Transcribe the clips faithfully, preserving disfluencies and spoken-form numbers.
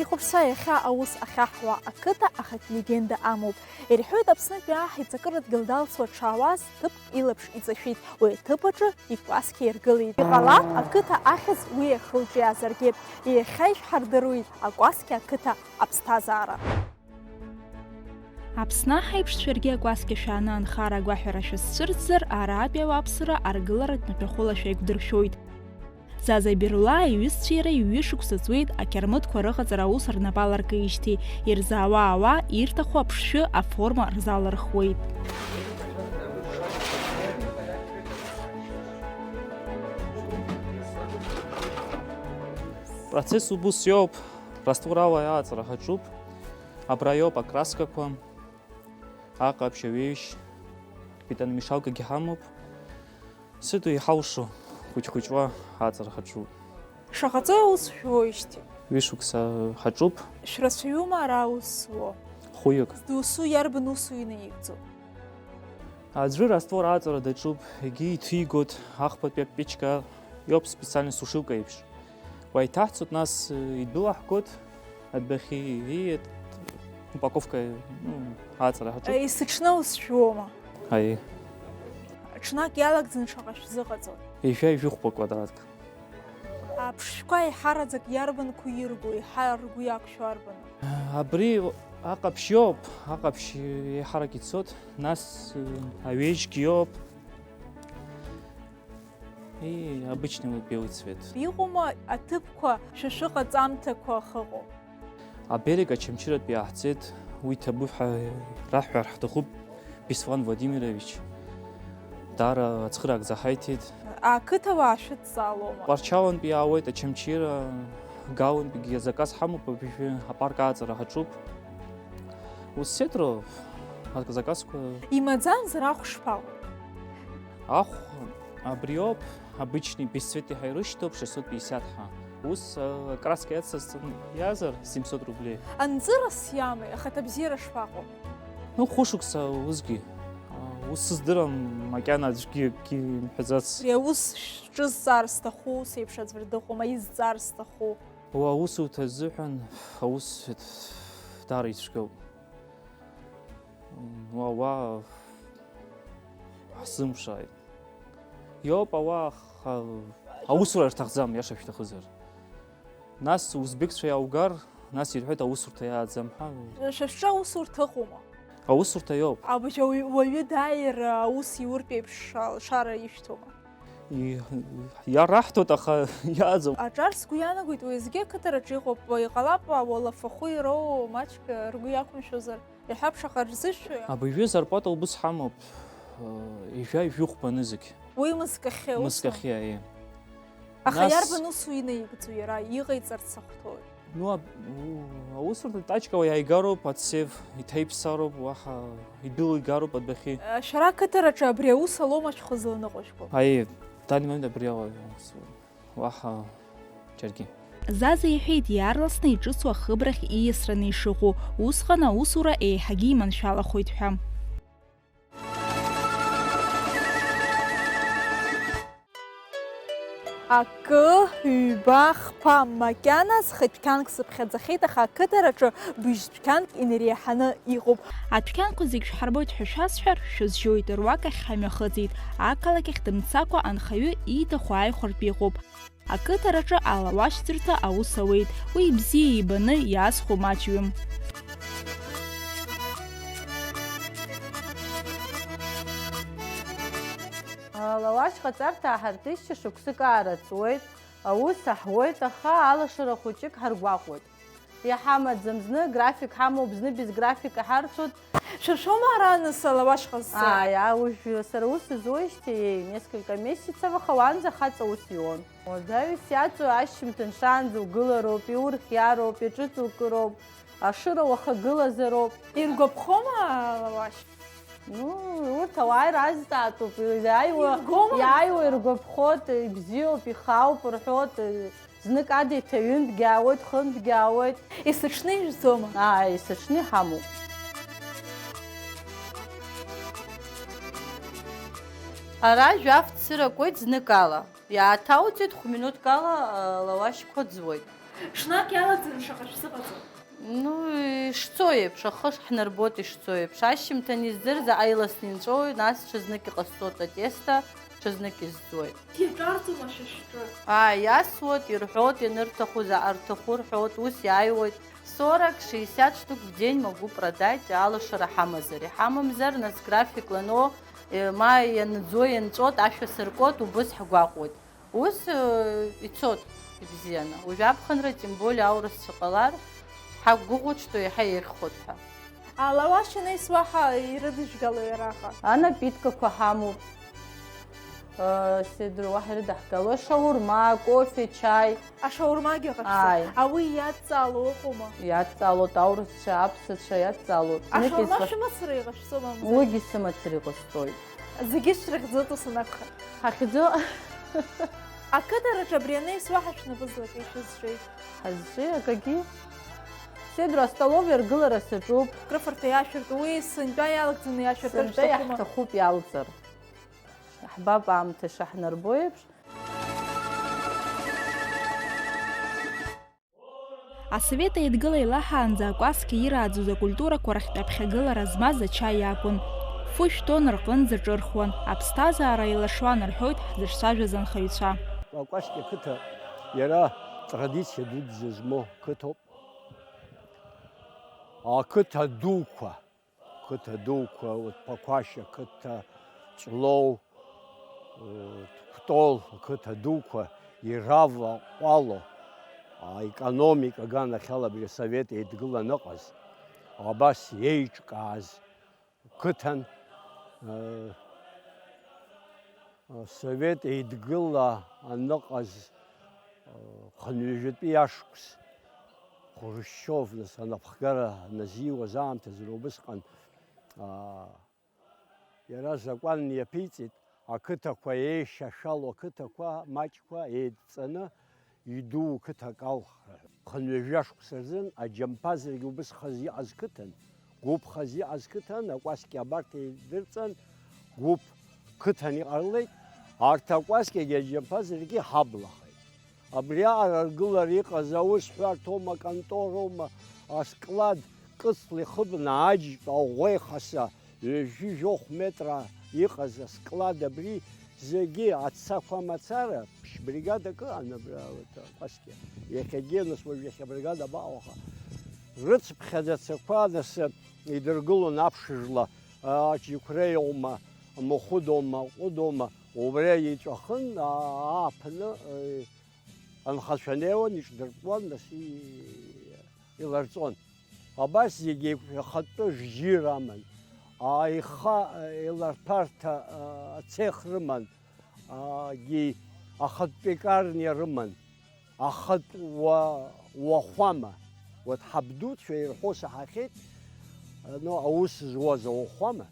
Ихәаԥшцәа иахьа аус ахьаҳуа ақыҭа ахатә легенда амоуп. Ирҳәоит, Аԥснытәи аҳ иҵакыра дгьыл далҵуа дшаауаз, ҭыԥк илаԥш иҵашәеит, уи аҭыԥ аҿы икәасқьа иргылеит. Иҟалап, ақыҭа ахьӡ уи ахылҿиаазаргьы, иахьа ишәҳардыруеит акәасқьа ақыҭа аԥсҭазаара. Аԥсны аҳ еиԥш шәаргьы акәасқьа шәааны анхара агәаҳәара шәызцәырҵзар, арантәи ауааԥсыра аргыларатә маҭәахәыла шәеиқәдыршәоит. Заза Берлаа иҩызцәеи иареи ҩышықәса ҵуеит ақьармытқәа рыҟаҵара аус рнапы аларкижьҭеи, ирзаауа ауаа ирҭаху аԥшшәы аформа рзалырхуеит. Процесс убыс иоуп, растворала иааҵра ҳаҿуп, абра иоуп акраскақәа, аҟаԥшь, аҩеишь, бетономешалкагьы ҳамоуп. Сыду иҳалшо, хәыҷ-хәыҷла ааҵра ҳаҿуп. Шаҟа ҵуеи аус шәуеижьҭеи? Ҩышықәса ҳаҿуп. Шәрацәаҩума ара аус зуо? Хәҩык. Досу иарбан усу инаигӡо? Аӡәы раствор ааҵара даҿуп, егьи иҭигоит, ахԥатәи апечка иоуп, специально сушилка еиԥш. Уа иҭаҳцоит, нас, э, идәылаҳгоит адәахьы, и, упаковка, ну, ааҵара ҳаҿуп. Э, есыҽны аус шәуома? Аи. Ҽнак иалагӡаны шаҟа шәзыҟаҵо? Ҩажәа-ҩажәихәба квадратк. Аԥшшәқәа еиҳараӡак иарбанқәоу ирго, еиҳа ргәы иақәшәо арбану? Абри аҟаԥшь иоуп, аҟаԥшь еиҳарак ицоит, нас, э, аҩеишьгьы иоуп. И, обычный вот белый цвет. Иҟоума аҭыԥқәа шәа шәыҟаҵамҭақәа ахьыҟоу? Аберег Очамчыратәи иааҳҵеит, уи ҭабуп ҳәа раҳҳәар ҳҭахуп, Беслан Владимирович. Даара ацхыраара ҳаиҭеит. Ақыҭауаа шәыдҵаалома? Тҟәарчалантәи иаауеит, Очамчыра, Галантәигьы азаказ ҳамоуп, абыржәы апарк ааҵара ҳаҿуп. Ус сеидроу, азаказқәа. Имаӡамзар ахә шԥаҟоу? Ахә абриоуп, обычный бесцветный ҳәа ирышьҭоуп, шестьсот пятьдесят ҳәа. Ус, э, краска иацысҵан иаазар, семьсот рублей. Анҵыра сиамеи, ахаҭабзиара шԥаҟоу? Ну, хәышықәса усгьы. А, ус сыздырам, макьана аӡәгьы акгьы имҳәаӡац. Ари аус шәҿызҵаар сҭаху, сеиԥш аӡәыр дыҟоума, изҵаар сҭаху? Уа аусурҭа азыҳәан аус даара ицәгьоуп. Уа, уа ҳзымԥшааит. Иоуп, ауаа ха-, аусура рҭахӡам, иаша шәҭахызар. Нас узбекцәа иааугар, нас ирҳәоит аусурҭа иааӡам ҳәа. Шәа шәҿы аусурҭа ыҟоума? Аусурҭа иоуп. Абжьы ауаҩы, уаҩы дааир, аус иуртә еиԥш ша-, шара ишәҭома? И-, иараҳҭоит, аха иааӡом. Аҿар сгәы иаанагоит, уеизгьы ақыҭараҿы иҟоуп, иҟалап, ауалафахәы ироуа маҷк ргәы иақәымшәозар, иҳәап, шаҟа рзышәҳәои? Абыржәы зарплата убыс ҳамоуп, ҩажәа-ҩажәихәба нызқь. Уи мызкахьы, ус? Мызкахьы, аиеи. Аха нас иарбан усу инаигӡо иара, иҟаиҵарц ахәҭоу? Ну, аб-, у-, аусурҭа тачкала иааигароуп, ацев иҭаиԥсароуп, уаҳа идәылигароуп адәахьы. Э, шәара ақыҭараҿы абри аус алоума шәхы зланыҟәышәго? Аиеи, данный момент абри ала, уаҳа џьаргьы. Заза иҳәеит, иаарласны иҿыцу ахыбрахь ииасраны ишыҟоу, усҟан аусура еиҳагьы иманшәалахоит ҳәа. Акы, ҩба, хԥа, макьаназ хыдәқьанк сыԥхьаӡахьеит, аха ақыҭараҿы быжьтәқьанк инареиҳаны иҟоуп. Адәқьанқәа зегь шәҳарбоит ҳәа шәасҳәар, шәызжьоит, руак ахь ҳамҩахыҵит. Ақалақь ахь дымцакәа анхаҩы ииҭаху ааихәартә иҟоуп. Ақыҭараҿы алауашьӡырҭа аус ауеит, уи бзиа ибаны иазхәо маҷҩым. Алауашь ҟаҵарҭа ҳарҭысшьа шықәсык аараҵуеит, аус аҳуеит, аха алашара хәыҷык ҳаргәаҟуеит. Иҳамаӡам, зны график ҳамоуп, зны без графика ҳарҭоит. Шәа шәоума ара нас алауашь ҟазҵо? Ааи, ааи, уажә сара ус изуеижьҭеи, еи, несколько месяцев, аха уаанӡа хаҵа ус иуан. Уадаҩыс иаҵоу ашьжьымҭан шаанӡа угылароуп, иурхиароуп, иҿыҵукыроуп, ашыра уахагылазароуп. Иргәаԥхома алауашь? Ну, урҭ ауаа иразҵаатәуп, иааиуа, иргома? Иааиуа иргәаԥхоит, ибзиоуп, ихаауп рҳәоит, знык ада иҭаҩынтәгьы аауеит, хынтәгьы аауеит. Есыҽны ижәӡома? Ааи, есыҽны иҳамоуп. Ара жәаф цыракуеит зныкала. Иааҭауҵеит, хә-минуҭк ала алауашьқәа ӡуеит. Ҽнак иалагӡаны шаҟа шәзыҟаҵо? Ну, ишцо еиԥш, ахы ҳнарбоит ишцо еиԥш. Ашьжьымҭан издыр, заҟа иласны инҵәои, нас ҽазнык иҟасҵоит атеста, ҽазнык изӡуеит. Иаҿарҵома шәа шәҿы? Ааи, иасуеит, ирҳәоит, ианырҭаху, заҟа рҭаху рҳәоит, ус иааиуеит. Сорок, шестьдесят штук в день могу продать, алашара ҳамазар. Иҳамамзар, нас график лано, э, ма ианӡо, ианҵәот, ашәа сыркуеит, убыс ҳгәаҟуеит. Ус, э, ицоит ибзианы. Уажә аԥхынра, тем более аурысцәа ҟалар, ҳақәгәыӷуеит, что иаҳа еиӷьхоит ҳәа. Алауашьа анеис уаҳа ирыдыжәгалои араҟа? Анапиткақәа ҳамоуп. Э, седр уаҳа ирыдаҳгало, шаурма, кофе, чаи. Ашаурмагьы ҟашәҵоит. Ааи. Ауи иадҵаало ыҟоума? Иадҵаалоит, аурысцәа, аԥсацәа иадҵаалоит. Ашаурма шәымацара иҟашәҵома, мамзар? Уигьы сымацара иҟасҵоит. Зегьы шәрыхьӡоит ус анакәха. Ҳахьӡо. Ақыҭараҿы абри анеис уаҳа шәнапы злаки шәызҿеи? Ҳазҿи акагьы. Седр астоловиа аргылара саҿуп. Крыфарҭа иашәырту, уи сынтәа иалагӡаны иашәыртыр шәҭахума? Сынтәа иаҳҭахуп иалҵыр. Ҳбап аамҭа ишаҳнарбо еиԥш. Асовет Еидгыла илаҳаанӡа акәасқьа ирааӡоз акультурақәа рахьтә аԥхьагылара змаз ачаи акәын. Фу шәтәон, рҟынӡа ҿырхуан, аԥсҭазаара еилашуан рҳәоит ҳзыҿцәажәаз анхаҩцәа. Акәасқьа қыҭа иара традициа дуӡӡа змоу қыҭоуп. Ақыҭа дуқәа. Қыҭа дуқәа, вот Ԥақәашь ақыҭа, Ҵәлоу, Кәтол ақыҭа дуқәа ираваҟәало аекономика аганахьала абри асовет еидгыла аныҟаз, абас еиҿкааз қыҭан, э, асовет еидгыла аныҟаз, э, хынҩажәатәи ашықәс Хрушьчов, нас, анапхгара назиуаз аамҭазы убысҟан, аа, иара азакәан иаԥиҵеит, ақыҭақәа еишьашәало, ақыҭақәа маҷқәа еидҵаны, идуу қыҭак алхра. Хынҩажәа шықәса рзын аџьамԥазаргьы убысхаз иҟаз қыҭан, гәыԥхаз иҟаз қыҭан, акәасқьа абарҭ еидырҵан, гәыԥ қыҭан иҟарҵеит, арҭ акәасқьагьы аџьамԥазаргьы ҳаблахеит. Абриаҟара аргылара иҟаз аусҳәарҭоума, аконтороума, асклад, ҿыцла ихыбны аџьтә аӷәеихаса ҩажәи жәохә метра иҟаз асклад абри зегьы ацақәа мацара, ԥшь бригадак ыҟан абра, вот, акәасқьа. Иахьагьы, нас, уажә иахьа абригада абаҟоу, аха рыцԥхьаӡа ацақәа, нас, идыргылон аԥшыжла, Аџьықәреиоума, Махәыдоума, Ҟәыдоума, убра иҵәахын, аа, ааԥны, э, анхацәа неуан, иҿдыртәуан, нас и-, иларҵон. Абас зегьы еиқәшәахатәы жьира аман. Аиха, э, иларԥарҭа, э, цех рыман, агьи ахатә пекарниа рыман. Ахатә уа-, уахәама. Вот ҳабдуцәа ирҳәо саҳахьеит, ну, аус зуаз ауахәама,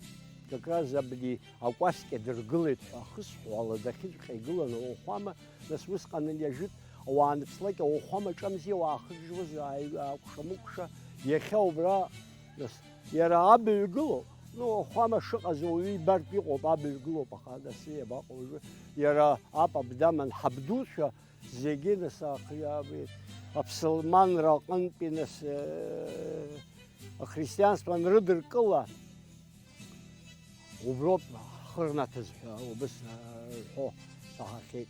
как раз абни акәасқьа дыргылеит ҳәа ахысҳәаала дахьыҵәҟьа игылан ауахәама, нас усҟан иажәит, ауаа аныԥслак ауахәама ҿамзи, ауаа хыржуаз, ааи-, аакәша-мыкәша, иахьа убра, нас, иара абаҩ гылоуп, ну, ауахәама шыҟаз ауаҩы ибартә иҟоуп, абаҩ гылоуп, аха нас иабаҟоу уажәы, иара апап даман ҳабдуцәа, Зегьы, нас, ахри-, абри аԥсылманра аҟынтәи, нас, э, ахристианство анрыдыркыла, уброуп ҳхы рнаҭаз ҳәа убыс, э, рҳәо саҳахьеит.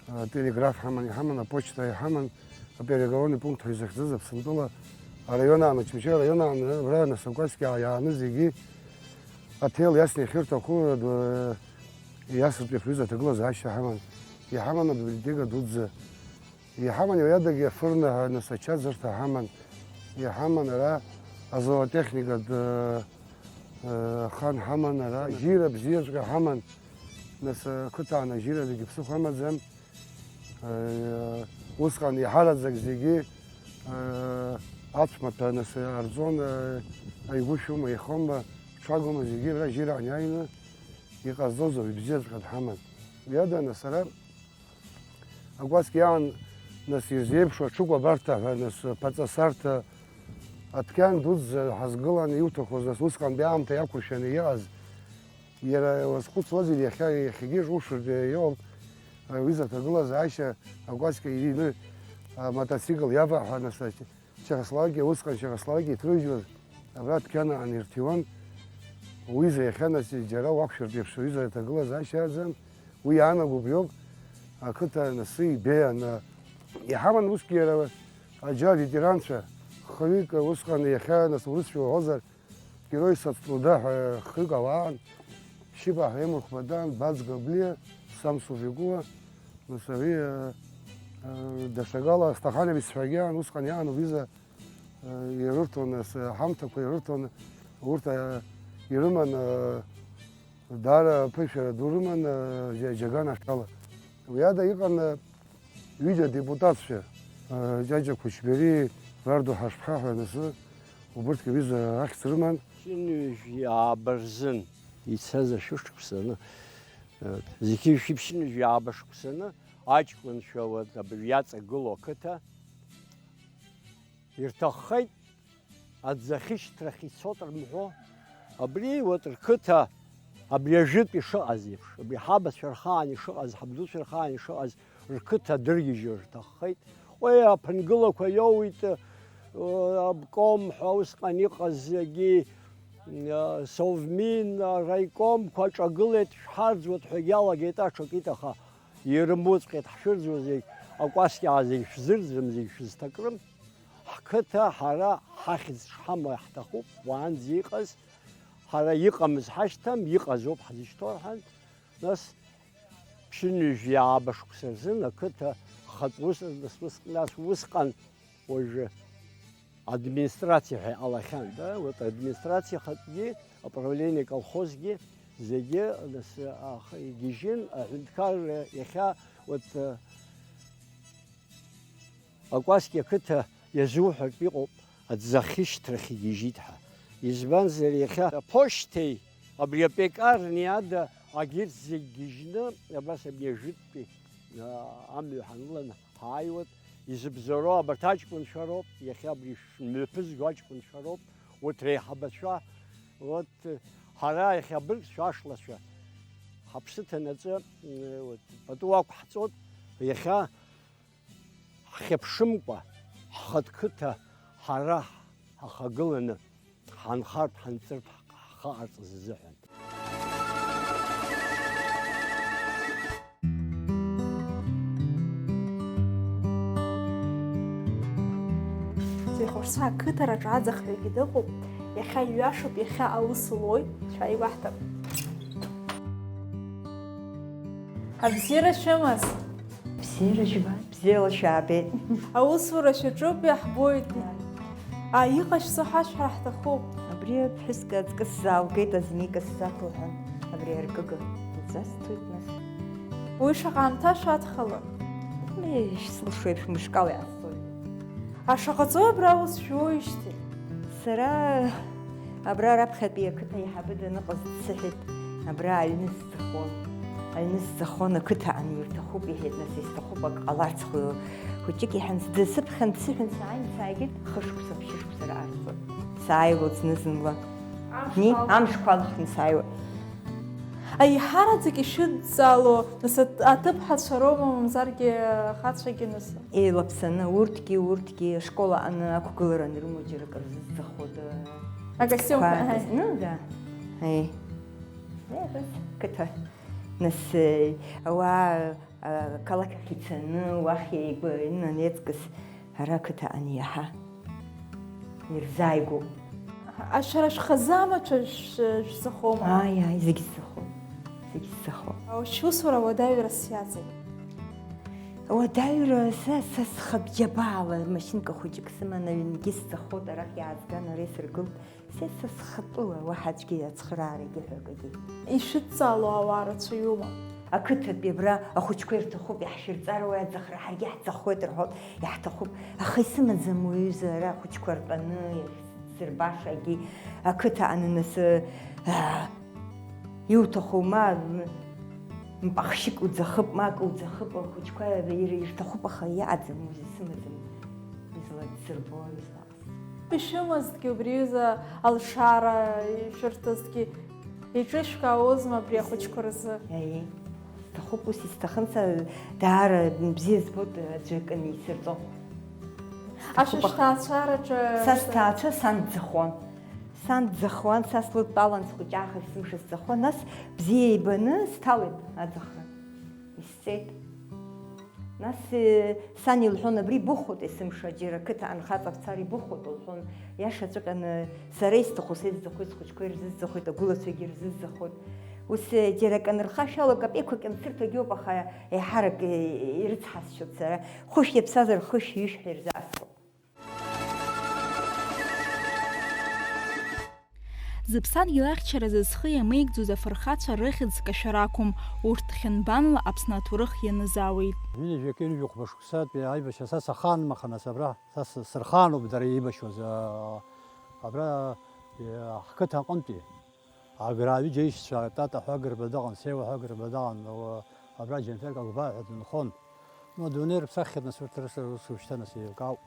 Э, телеграф ҳаман, иҳаман, аԥочта иҳаман, апереговорный пункт ҳәа изыхьӡыз Аԥсынтәыла араион аан, Очамчыра араион аан, абра, нас, акәасқьа иааны зегьы аҭел иасны иахьырҭаху, э, иасыртә иахьҩыз аҭагылазаашьа ҳаман. Иҳаман абиблиотека дуӡӡа. Иҳаман уи адагьы афырны ҳәа, нас, ачаӡырҭа ҳаман. Иҳаман ара азоотехникатә, э, э, хан ҳаман ара. Жьира бзиаҵәҟьа ҳаман. Нас, э, ақыҭан ажьира зегьы ԥсыхәа амаӡам. Э, усҟан иҳараӡак зегьы, э, ацәмаҭәа, нас, арҵон, э, игәышәума, ихома, ҽагома, зегьы ара жьира ҳаниааины иҟазҵоз ауаҩ бзиаҵәҟьа дҳаман. Уи ада, нас, ара Акәасқьа иаан, нас, ирзеиԥшу аҽыкәабарҭа ҳәа, нас, ԥаҵасарҭа, адәқьан дуӡӡа ҳазгыланы иуҭахыз, нас, усҟантәи аамҭа иақәыршәаны иҟаз, иара уазхәыцуазар, иахьа, иахьагьы ушыртә иоуп, аҩыза аҭагылазаашьа акәасқьа ирины, амотоцикл иаваҳәа, нас, Чехословакиа, усҟан Чехословакиа иҭрыжьуаз, абра дәқьанаан ирҭиуан. Уҩыза иахьа, нас, џьара уақәшәартә еиԥш уҩыза иҭагылазаашьа аӡам. Уи иаанаго убриоуп, ақыҭа, нас, ибеиан, иҳаман усгьы иара аџьа аветеранцәа, хҩык усҟан, иахьа, нас, урысшәа уҳәозар, Герой соцтруда ҳәа хҩык ауаан, Шьыба ҳәа имахә бадан, Баӡ Габлиа, Самсу Фикуа, нас абри, э, э, даҽакала Стахановец ҳәагьы аан, усҟан иаан убиза, э, ирырҭон, нас, э, ҳамҭақәа ирырҭон, урҭ, э, ирыман, э, даара аԥышәара ду рыман, э, џьа-, џьаган ахьала. Уи ада иҟан, э, Ҩыџьа адепутатцәа, Ҷаҷа Қәычбери, Вардо Ҳашԥҳа ҳәа анысы, убырҭгьы аҩыза ахьӡ рыман. Ԥшьынҩажәи ааба рзын ицаз ашәышықәсаны, зқьи жәшәи ԥшьынҩажәи ааба шықәсаны аҷкәынцәа уа абри иаҵагылоу ақыҭа ирҭаххеит. Аӡахьышьҭрахь ицот рымҳәо, абри, вот, рқыҭа, абри ажәытә ишыҟаз еиԥш, абри ҳабацәа рхаан ишыҟаз, ҳабдуцәа рхаан ишыҟаз, рқыҭа дыргьежьыр рҭаххеит. Уи аԥынгылақәа иоуит, э, обком ҳәа усҟан иҟаз зегьы, э, совмин, араикомқәа аҿагылеит, шәҳарӡуеит ҳәагьы иалагеит аҽакит, аха ирымуҵәҟьеит ҳшәырӡуа зегь, акәасқьаа зегь шәзырӡрым, зегь шәызҭакрым. Ҳқыҭа ҳара ҳахьӡ шҳамоу иаҳҭахуп, уаанӡа иҟаз, ҳара иҟамыз ҳашьҭам, иҟаз ауп ҳзышьҭоу рҳәан, нас ԥшьынҩажәи ааба шықәса рзын ақыҭа хатә ус, нас ус, нас усҟан уажәы администрациа ҳәа иҟалахьан, да, вот администрациа ахатәгьы, аправление колхозгьы, зегьы, нас, аха-, игьежьын, аҳәынҭқарра иахьа, вот, Акәасқьа ақыҭа иазуҳәартә иҟоуп, аӡахьышьҭрахь игьежьит ҳәа. Избанзар, иахьа аԥошьҭеи абри апекарни ада агьырҭ зегь гьежьны, абас абни ажәытәтәи, а, амҩа ҳанылан ҳааиуеит. Изыбзоуроу абарҭ аҷкәынцәа роуп, иахьа абри шәмҩаԥызго аҷкәынцәа роуп, урҭ реиҳабацәа, урҭ ҳара иахьа абыргцәа ашлацәа ҳаԥсы ҭанаҵы, м, урҭ пату ақәҳҵоит, иахьа ҳхьыԥшымкәа, ҳхатә қыҭа ҳара ҳахагыланы, ҳанхартә, ҳанҵыртә ҳхы аҟарҵаз азыҳәан. Ӡеихәарца ақыҭараҿы аӡахҩагьы дыҟоуп, иахьа иҩашоуп, иахьа аус луоит, шәааигәаҳҭап. Абзиара шәымаз! Бзиара жәба, бзиала шәаабеит. Аусура шәаҿуп, иаҳбоит. А, иҟашәҵо ҳашәҳәар ҳҭахуп. Абри аԥҳәысгьы аҵкы сзаалгеит, азмеика сзаҭо ҳәа, абри аркыга лзасҭоит нас. Уи шаҟа аамҭа шәадхалон? Ишәслушо еиԥш, мышкала иаасцоит. А шаҟа ҵуеи абра аус шәуоуижьҭеи? Сара абра раԥхьатәи ақыҭа аиҳабы даныҟаз дсыҳәеит, абра аҩны сӡахон. Аҩны сӡахон, ақыҭа анирҭахуп, иҳәеит, нас исҭахуп, ак ҟаларц хәы-, хәыҷык иҳәан, дсыԥхьан, дсыҳәан, сааин, сааигеит, хышықәса, ԥшьышықәса раарцоит. Сааиуеит зны-зынла. Амшқәа Ни, алхны. Амшқәа алхны сааиуеит. Аиҳараӡак ишәыдҵаало, нас, аҭ-, аҭыԥҳацәа роума, мамзаргьы ахацәагьы, нас? Еилаԥсаны, урҭгьы, урҭгьы, ашкол аҟны ақәгылара анрымоу џьара акыр зыӡахода. Акостиумқәа, Қәа-, аҳа. Ну, да. Аи. Еи, абас, қыҭа. Нас, э, ауаа, а, қалақь ахь ицаны, уахь еигәа инанеҵкыс, ара ақыҭа аҟны иаҳа ирзааигәоуп. Аха, шәара шәхазы амаҭәа шә-, шәзахома? Ааи, ааи, зегь ззахо. Зегь ззахо. Шәусура уадаҩрас иаҵагь? Уадаҩра са, са схатә џьабаала машьынка хәыҷык сыман, аҩнгьы сзахоит, арахь иаазган, ара исыргылт. Са, са схатәыла, уаҳа аӡәгьы ацхыраарагьы ҳәа акгьы. Ишәыдҵаало ауаа рацәаҩума? Ақыҭатәи абра ахәыҷқәа ирҭахуп, иаҳшәырҵар уи аӡахра, ҳаргьы ҳӡахоит рҳәоит, иаҳҭахуп. Аха исымаӡам уаҩыза ара ахәыҷқәа ртәаны, сырбашагьы ақыҭа ананасы, аа, иуҭаху ма, м, мпахшьык уӡахып, ма акы уӡахып, ахәыҷқәа ир-, ирҭахуп, аха иаҟаӡам, уи сымаӡам, изласырбо, излаҟасҵо. Ишәымазҭгьы убри аҩыза алшара ишәырҭазҭгьы, иҿышәкаауазма абри ахәыҷқәа рзы? Аиеи, сҭахуп, ус исҭахын, са даара бзиа збоит, аӡәы акы анисырҵо. Ашәышәҭаацәараҿы са сҭаацәа сан дӡахуан. Сан дӡахуан, са слыдтәалан, схәыҷаахыс сымша сӡахуан, нас бзиа ибаны сҭалеит аӡахра. Исҵеит. Нас, э, сан илҳәон, абри быхәоит есымша, џьара ақыҭа анхаҵа бцар ибыхәоит, лҳәон. Иашаҵәҟьаны сара исҭаху, са исӡахуеит, схәыҷқәа ирзызӡахоит, агәылацәагьы ирзызӡахоит. Ус, э, џьара акы анырхашәало, капеиқәак иансырҭогьы ыҟоуп, аха еиҳарак, э, ирыцҳасшьоит сара. Хәышә иаԥсазар, хышә, ҩышә ҳәа ирзаасҭоуп. Зыԥсадгьыл ахьчаразы зхы иамеигӡоз афырхацәа рыхьӡ кашәар акәым, урҭ хьынбанла Аԥсны аҭоурых ианазаауеит. Ҩынҩажәи акы, ҩынҩажәи хәба шықәсатәи аибашьра са сахаанмаха, нас абра, са с-, сырхаануп дара еибашьуаз, аа, абра, е, ҳқыҭа аҟынтәи. Аграа ҩыџьа ишьцәа, Тата ҳәа Гырба дыҟан, Сеуа ҳәа Гырба дыҟан, уа, абра Џьамфер Кагәбаа ҳәа дынхон. Ну, адунеи рыԥсаххьеит, нас урҭ рыш-, рус ушьҭа, нас еилкаауп.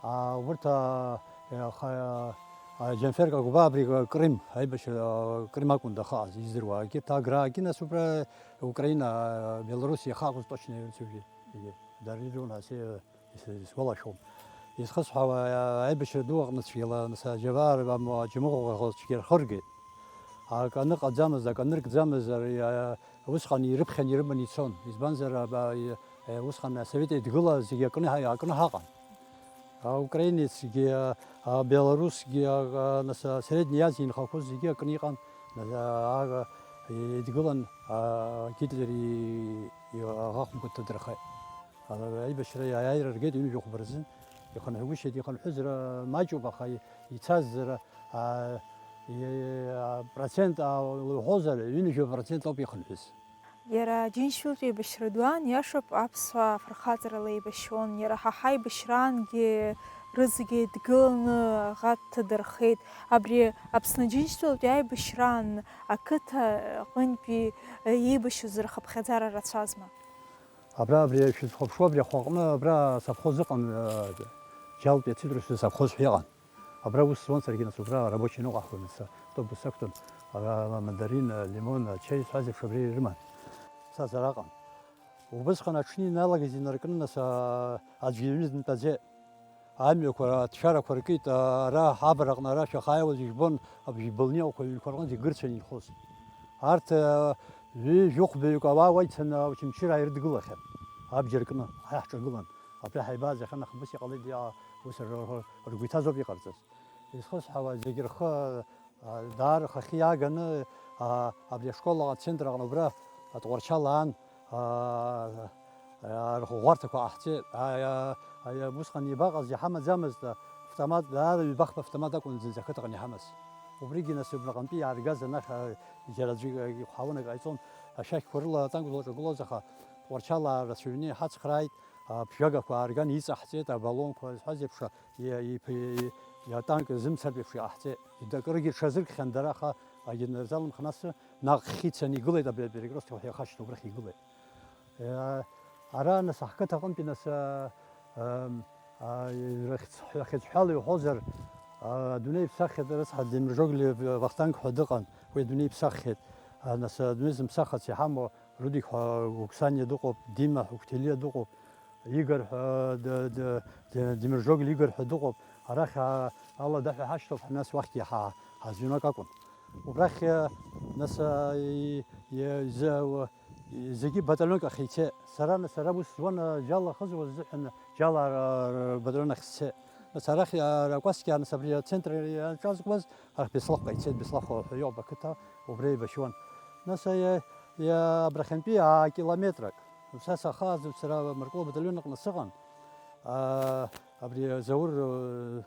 А, урҭ, а, а, ха-, а, Џьамфер Кагәбаа абри Крым, аибашьра, а, Крым акәын дахааз, издыруа. Егьырҭ Аграагьы, нас убра Украина, а, Белоруссиа иахаҟаз точно ирыцәажәеит. Егьи, дара ирдыруан, ас, э, ис-, исгәалашәом. Изхысҳәаауа, а, аибашьра ду аҟны цәгьала, нас, Аџьабаа, ам, Аџьамыхәа цәгьа рхыргеит. Акы аныҟаӡамыз, акы аныркӡамыз, ари, а, усҟан ирыԥхьан ирыман ицон. Избанзар, аба, и, э, усҟан Асовет Еидгыла зегьы акны ҳа-, акны ҳаҟан. Аукраинецгьы, а, абелорусгьы, а, а, нас, а, Среднеи Азиа инхақәоз зегьы акны иҟан. Нас, а, а, идгылан, а, Гитлер и, и, аӷа хәымга дҭадырхеит. Ала-, аибашьра иааира ргеит ҩынҩажәи хәба рзын. Ихынҳәгәышьеит, ихынҳәызар маҷуп, аха и-, ицазар, а, и-, а, процент, а, лҳәозар, ҩынҩажәи процент ауп ихынҳәыз. Иара Џьынџьтәылатәи еибашьра дуан, иашоуп, аԥсуаа фырхаҵарала еибашьуан. Иара ҳа ҳаибашьраангьы рызегьы еидгыланы аӷа дҭадырхеит. Абри Аԥсны Џьынџьтәылатәи аибашьраан ақыҭа аҟынтәи еибашьуаз рхыԥхьаӡара рацәазма? Абра, абри шәызхәаԥшуа, абри ахәаҟны, абра асовхоз ыҟан, э, Џьалтәи ацитрусовый совхоз ҳәа иҟан. Абра аус зуан саргьы, нас, убра арабочий ныҟәаҳгон, нас, автобус сақәтәан, ара мандарин, лимон, ачаи зҳәаз еиԥш абра ирыман. Ԥсҭазаара аҟан. Убысҟан аҽны иналагаз инаркны, нас, а, аӡәгьы иҩны дымтәаӡеит. Амҩақәа, аҭшәарақәа ркит, а, ара абраҟны ара шәахааиуаз ижәбон, абжьбылниҟақәа ҩнқәа рҟынӡа игырцәан инхоз. Арҭ, а, ҩы-, жәохәбаҩык ауаа уа ицаны Очамчыра ирыдгылахьан, абџьар кны, ҳа иаҳҿагылан. Абри ҳаибааӡахьан, аха ус иҟалеит, иа-, ус р-, р-, ргәы иҭаз ауп иҟарҵаз. Изхысҳәаауа зегь рхы, а, даара рхахьы иааганы, а, абри ашкол аҟны, ацентр аҟны убра атҟәарчал аан, а, а, рхәыӷәарҭақәа ҟаҳҵеит. А, а, а, усҟан иабаҟаз, иҳамаӡамызт автомат, даара ҩба-хԥа автомат акәын зынӡа ақыҭаҟны иҳамаз. Убригьы нас убраҟантәи иааргаз анахь, а, џьара аӡәы ихәҳауан, акы ҟаиҵон, ашәақьқәа рыла атанк злаҿагылоз, аха тҟәарчал аа рацәаҩны иҳацхрааит, аԥжәагақәа аарган иҵаҳҵеит, абалонқәа зҳәаз еиԥш, и-, и-, и-, атанк зымцартә еиԥш иҟаҳҵеит. Акыргьы рҽазыркхьан дара, аха агенерал мхы нас наҟ хьы ицаны игылеит, абри аперекресток ҳәа иахашьҭоу убрахь игылеит. Е, ара нас ҳқыҭа аҟынтәи нас, а, ам, а, рахьӡ-, рахьӡҳәала иуҳәозар, а, адунеи иԥсаххьеит, рыцҳа Демиржогли Вахтанг ҳәа дыҟан, уи адунеи иԥсаххьеит. А, нас адунеи зымԥсахац иҳамоу Рудик ҳәа Гәыгәсаниа дыҟоуп, Дима ҳәа Гәҭелиа дыҟоуп, Игор ҳәа, д-, д-, д-, Демиржогли Игор ҳәа дыҟоуп. Арахь, а, алада ҳәа ҳашьҭоуп, нас уахьгьы ҳа-, ҳазҩнак акәын. Убрахь, а, нас, а, и-, и-, зы-, уа-, зегьы батальонк ахь ицеит. Сара, нас, ара ус зуан, а, џьала ахызуаз азыҳәан, џьала ар-, ар-, батальон ахь сцеит. Нас арахь, а, Ракәасқьиа, нас, абри ацентр иаҿазкуаз, арахь Беслахәҟа ицеит, Беслахәа ҳәа иҟоуп ақыҭа, убра еибашьуан. Нас, а, иа-, иа-, абрахьынтәи аакилометрак. Са сахаазоуп, сара Мыркәла батальон аҟны сыҟан. Аа, абри Заур, э,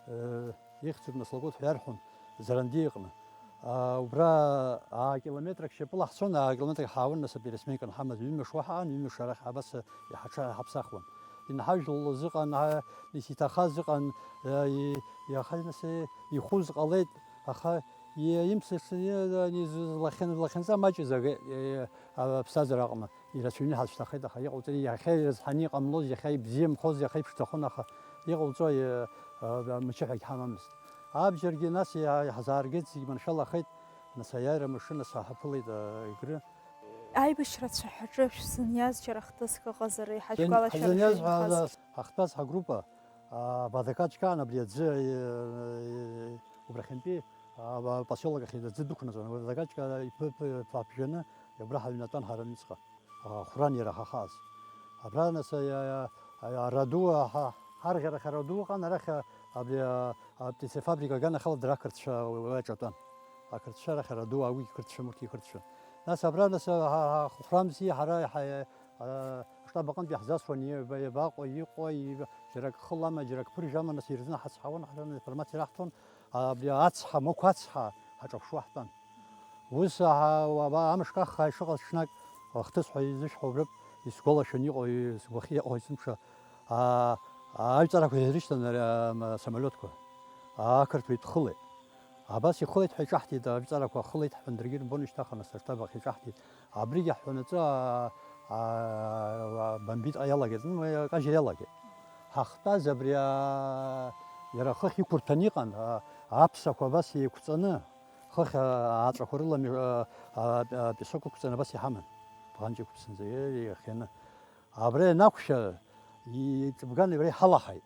э, ихьӡуп, нас, Лакәыт ҳәа иарҳәон, Заранди иҟны. Аа, убра аакилометрак шьапыла ҳцон, аакилометрак ҳаауан, нас, апересменка анҳамаз, ҩымш уа ҳаан, ҩымш арахь абас иҳаҽа-, ҳаԥсахуан. Инҳажәлоз ыҟан, а, исиҭахаз ыҟан, э, и-, иаха, нас, э, ихәыз ҟалеит, аха и-, имсыцны, э, ани з-, лахьын-, лахьынҵа маҷыз ага-, э, аԥсҭазаара аҟны. Ирацәаҩны ҳацәҭахеит, аха иҟауҵари, иахьа ирызҳаны иҟамлоз, иахьа ибзиамхоз, иахьа иԥшӡахоз, аха иҟауҵо, э, э, мчы ҳәагь ҳамамызт. Абџьаргьы нас иа-, иаҳзааргеит, зегь маншәалахеит, нас аиааира амашьына саҳаԥылеит, э, Егры. Аибашьра ацәаҳәаҿы шәзыниаз џьара хҭыск ыҟазар, иҳажәгәалашәар Ҳзыниаз ҳәа шәзынхаз? Ҳахьтәаз ҳагруппа, Абадакаҷкаан абри аӡы, э, убрахьынтәи, а, апосиолок ахь аӡы дықәнаҵон. Абадакаҷка иԥы-, ԥы-, ԥаԥжәаны, убра ҳаҩнатәан ҳара ҩныҵҟа. А, хәран иара ҳахааз. Абра, нас, а, а, а, араду, а, ҳа-, ҳарӷьарахь араду ыҟан, арахь, а, абри, а, аптицефабрика аганахьала дара ақырҭцәа уи аҿатәан. Ақырҭцәа рахь араду, а, уигь қырҭцәан, урҭгьы қырҭцәан. Нас абра, нас, а, ҳа-, ҳа-, хәрамзи, ҳара, ҳа-, а, аштаб аҟынтә иаҳзасуан, иаба-, иабаҟоу, иҟоу, иба-, џьара ак хылама, џьара ак ԥыржәама, нас ирзынаҳацҳауан, ҳара информациа раҳҭон, абри ацҳа, мықә ацҳа ҳаҿаԥшуа ҳтәан. Ус, аҳа, уаба, амш каххаа ишыҟаз ҽнак, ахҭыс ҳәа изышәҳәо убрыԥ, исгәалашәон иҟоу, сгәахьы иҟоу есымша, аа, аҩҵарақәа ирышьҭан ари, ам, асамолиотқәа. Ақырҭуа идхылеит. Абас ихылеит ҳәа иҿаҳҭеит, аҩҵарақәа ахылеит ҳәа даргьы ирбон, ишьҭаханы сырҭабах иҿаҳҭеит. Абригь ҳҳәанаҵы, аа, аа, бомбитҟа иалагеит, ну, акажьра иалагеит. Ҳахтәаз абри, аа, иара хыхь иқәырҭәаны иҟан, аа, аԥсақәа абас еиқәҵаны, хыхь, аа, ааҵәақәа рыла, аа, аа, песок ықәҵаны абас иҳаман. Бӷанҷ ықәԥсынӡа иахианы. Абра ианақәшәа, иҵыбган абра иҳалаҳаит.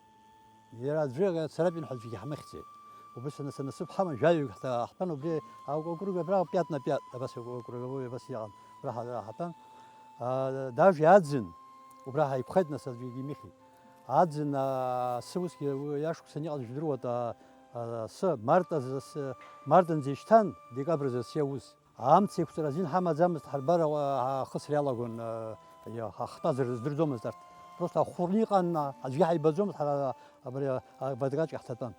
Иара аӡәы Царапин ҳәа аӡәгьы ҳмыхьӡеит. Убыс аныс-, анасыԥ ҳаман, жәаҩык ҳҭа-, ҳтәан убри, а, округ абра пятна пятна, абас округовой абас иҟан. Убра ҳа-, ҳатәан. А, даже аӡын, убра ҳаиқәхеит, нас аӡәгьы имихит. Аӡын, а, асы усгьы уи ашықәсан иҟаз жәдыруада, а, асы, март азы асы, мартынӡа ишьҭан, декабрь азы асы иаус. Амца еиқәҵара азин ҳамаӡамызт, ҳарбар, а, ахысра иалагон, а, иа-, ҳахтәаз рыздырӡомызт арҭ. Просто ахәырны иҟан, а, аӡәгьы ҳаибаӡомызт, ҳара, а, абри, а, абадраҿ иаҳҭатәан.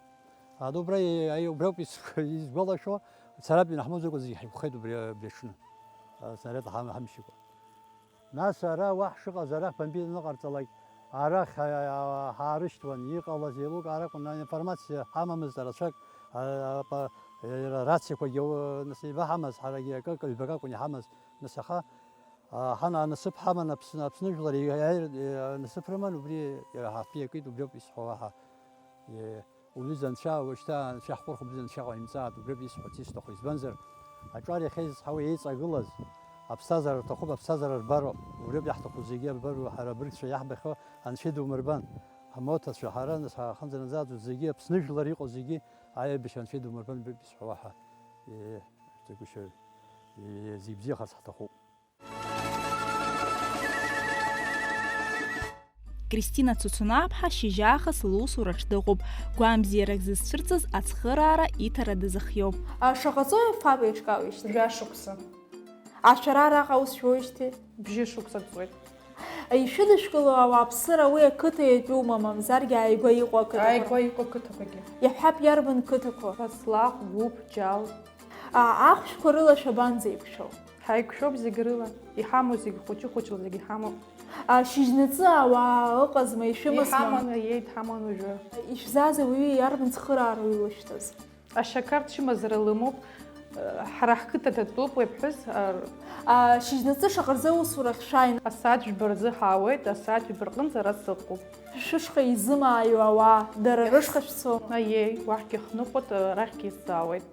Ада убра, и-, и-, убриоуп ис-, изгәалашәо, Царапин ҳмоуӡакәа зегьы ҳаиқәхеит убри, убри аҽны. А, снаряд ҳам-, ҳамшьыкәа. Нас ара уа ҳшыҟаз, арахь бомбит аныҟарҵалак, арахь, а, а, ҳаарышьҭуан, иҟалаз еилукаар акәын, информациа ҳамамызт рацәак, а, а, па-, иара рациақәагьы, у-, нас, ибаҳамаз, ҳарагьы акы, ҩбак акәын иҳамаз, нас аха, а, ҳана-, насыԥ ҳаман Аԥсны, Аԥсны жәлар иааир-, насыԥ рыман, убри иара ҳаԥиакит, убриоуп исҳәо уаҳа. Е, Уҩыза анцәа, уажәшьҭа анцәа ҳхәырхып, уҩыза анцәа иҟаимҵааит, убриоуп исҳәо, исҭаху, избанзар, аҿар иахьа изызҳауа еиҵагылаз, аԥсҭазаара рҭахуп, аԥсҭазаара рбароуп, убриоуп иаҳҭаху зегьы, абар, ҳара абыргцәа иаҳбахьоу анцәа идумырбан, ҳмоҭацәа, ҳара, нас, ҳахынӡанаӡааӡоу зегьы, Аԥсны жәлар иҟоу зегьы, аибашьра анцәа идумырбан, убриоуп исҳәо, уаҳа, е, ҵагәышьа, е, зегь бзиахарц ҳҭахуп. Кристина Цуцунаԥҳа шьыжьаахыс лусураҿ дыҟоуп, гәамбзиарак зызцәырҵыз ацхыраара иҭара дазыхиоуп. А, шаҟа ҵуеи фаб еиҿкаауеижьҭеи? Жәа шықәса. Ашәара араҟа аус шәоуижьҭеи? Бжьы шықәса ҵуеит. Ишәыдышәкыло ауааԥсыра уи ақыҭа иатәума, мамзаргьы ааигәа иҟоу ақыҭақәа? Ааигәа иҟоу ақыҭақәагьы. Иаҳҳәап, иарбан қыҭақәа? Баслаҟә, Гәыԥ, Џьал. А, ахәшәқәа рыла шәабанӡеиқәшәо? Ҳаиқәшәоуп зегь рыла, иҳамоу зегь хәыҷы-хәыҷла зегь иҳамоуп. А, шьыжьнаҵы ауаа ыҟазма, ишәымазма? Иҳаман, аиеи, дҳаман уажәы. Ишәзааз ауаҩы иарбан цхыраара уилышәҭыз? Ашьақар чымазара лымоуп, ҳара ҳқыҭа датәуп уи аԥҳәыс, ар- А, шьыжьнаҵы шаҟа рзы аусурахь шәааин? Асааҭ жәба рзы ҳаауеит, асааҭ ҩба рҟынӡа ара сыҟоуп. Шәышҟа изымааиуа ауаа, дара рышҟа шәцома? Аиеи, уахьгьы хныҟәоит, арахьгьы исзаауеит.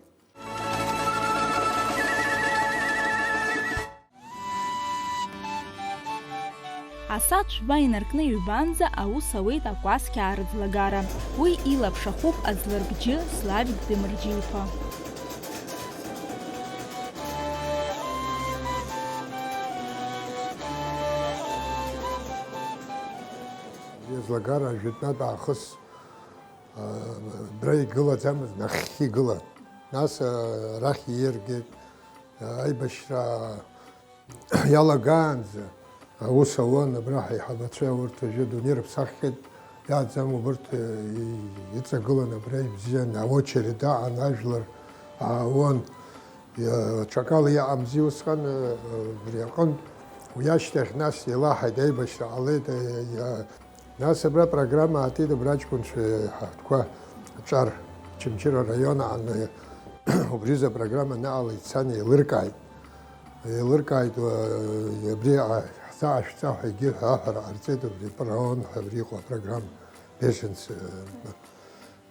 Асааҭ жәба инаркны ҩбанӡа аус ауеит акәасқьа аарыӡлагара. Уи илаԥш ахуп аӡлырбџьы Славик Демырџьиԥа. Аӡлагара жәытәнатә аахыс Абра игылаӡамызт, нахьхьи игылан. Нас, а, арахь ииргеит, а, аибашьра иалагаанӡа аус ауан, абра ҳаиҳабацәа урҭ уажәы адунеи рыԥсаххьеит, иааӡам убырҭ, э, и-, иҵагылан абра ибзиан, аочеред аҟан ажәлар аауан. Иа-, ҽакала иҟамзи усҟан, э, э, убри аҟынтә. Уи ашьҭахь нас еилаҳаит, аибашьра ҟалеит, э, иа-, Нас абра апрограмма аатит, абра аҷкәынцәа ҳаҳәҭқәа аҿар, Очамчыра араион аҟны убри азы апрограмма анаҟала ицан еилыркааит. Еилыркааит, уа, абри ҳҵаа шәҵа ҳәа егьи ҳәа аҳәара ҟарҵеит, убри ПРООН ҳәа абри иҟоу апрограмма, беженцы.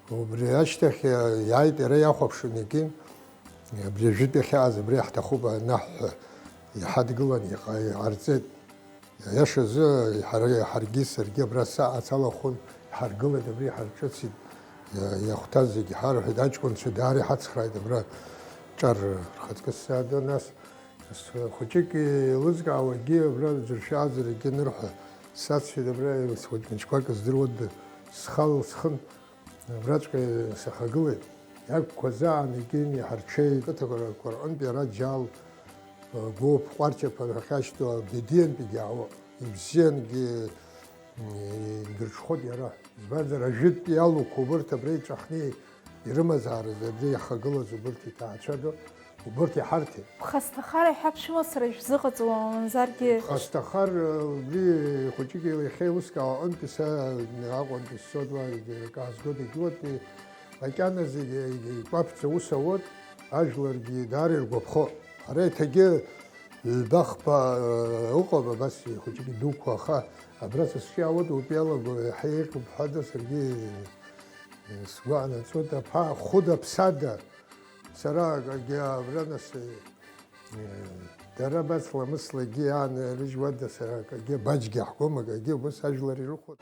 Убри ашьҭахь иааит, иара иахәаԥшын егьи, абри ажәытә иахьааз абри ҳҭахуп анаҳҳәа, иҳадгылан иҟа-, иҟарҵеит. Аиашазы, ҳара, ҳаргьы саргьы абра саац алахәын, Ҳаргылеит, абри ҳарҿыцит, иа-, иахәҭаз зегьы ҳарҳәеит, аҷкәынцәа даара иҳацхрааит абра ҿар рхаҵкы сзаадо, нас хәыҷык еилызкаауагьы абра ӡыршәааӡарагьы анырҳәа, сацәеит абра, хәыҷ мыҷқәак здыруада, схала схын, абраҵәҟьа сахагылеит. Иагқәа заан егьин иҳарҽеит, қыҭақәа рҟынтә иара џьал, гәыԥ, ҟәарчаԥа ахьашьҭоу Бедиантәигьы аауа, ибзиангьы, м, дырҽхәоит иара. Избанзар, ажәытә иалуқәа убырҭ абра иҵәахны ирымазаарыз, абри иахагылаз убырҭ иҭаацәада, убырҭ иҳарҭеит. Ԥхасҭахара иҳәа ԥшәымацара шәзыҟаҵома, мамзаргьы? Ԥхасҭахар, убри хәыҷык иахьа еилыскаауа аҟынтәи са Аҟәантәи сцоит, уа каазго дагьуатәи, макьана зегьы икәаԥӡа ус ауеит, ажәларгьы даара иргәаԥхо. Ара еиҭагьы ҩба-хԥа, э, ыҟоуп, абас хәыҷык идуқәа, аха абра са сҿы иаауеит, утәы иалаго, еиҳа еиӷьуп ҳәа, саргьы, э, сгәы анаҵоит, аԥа хәыда-ԥсада, сара акгьы абра нас, э, дара абас ламыслагьы иаанарыжьуада, сара акгьы баџьгьы ҳгом, акгьы убас ажәлар ирыхәоит.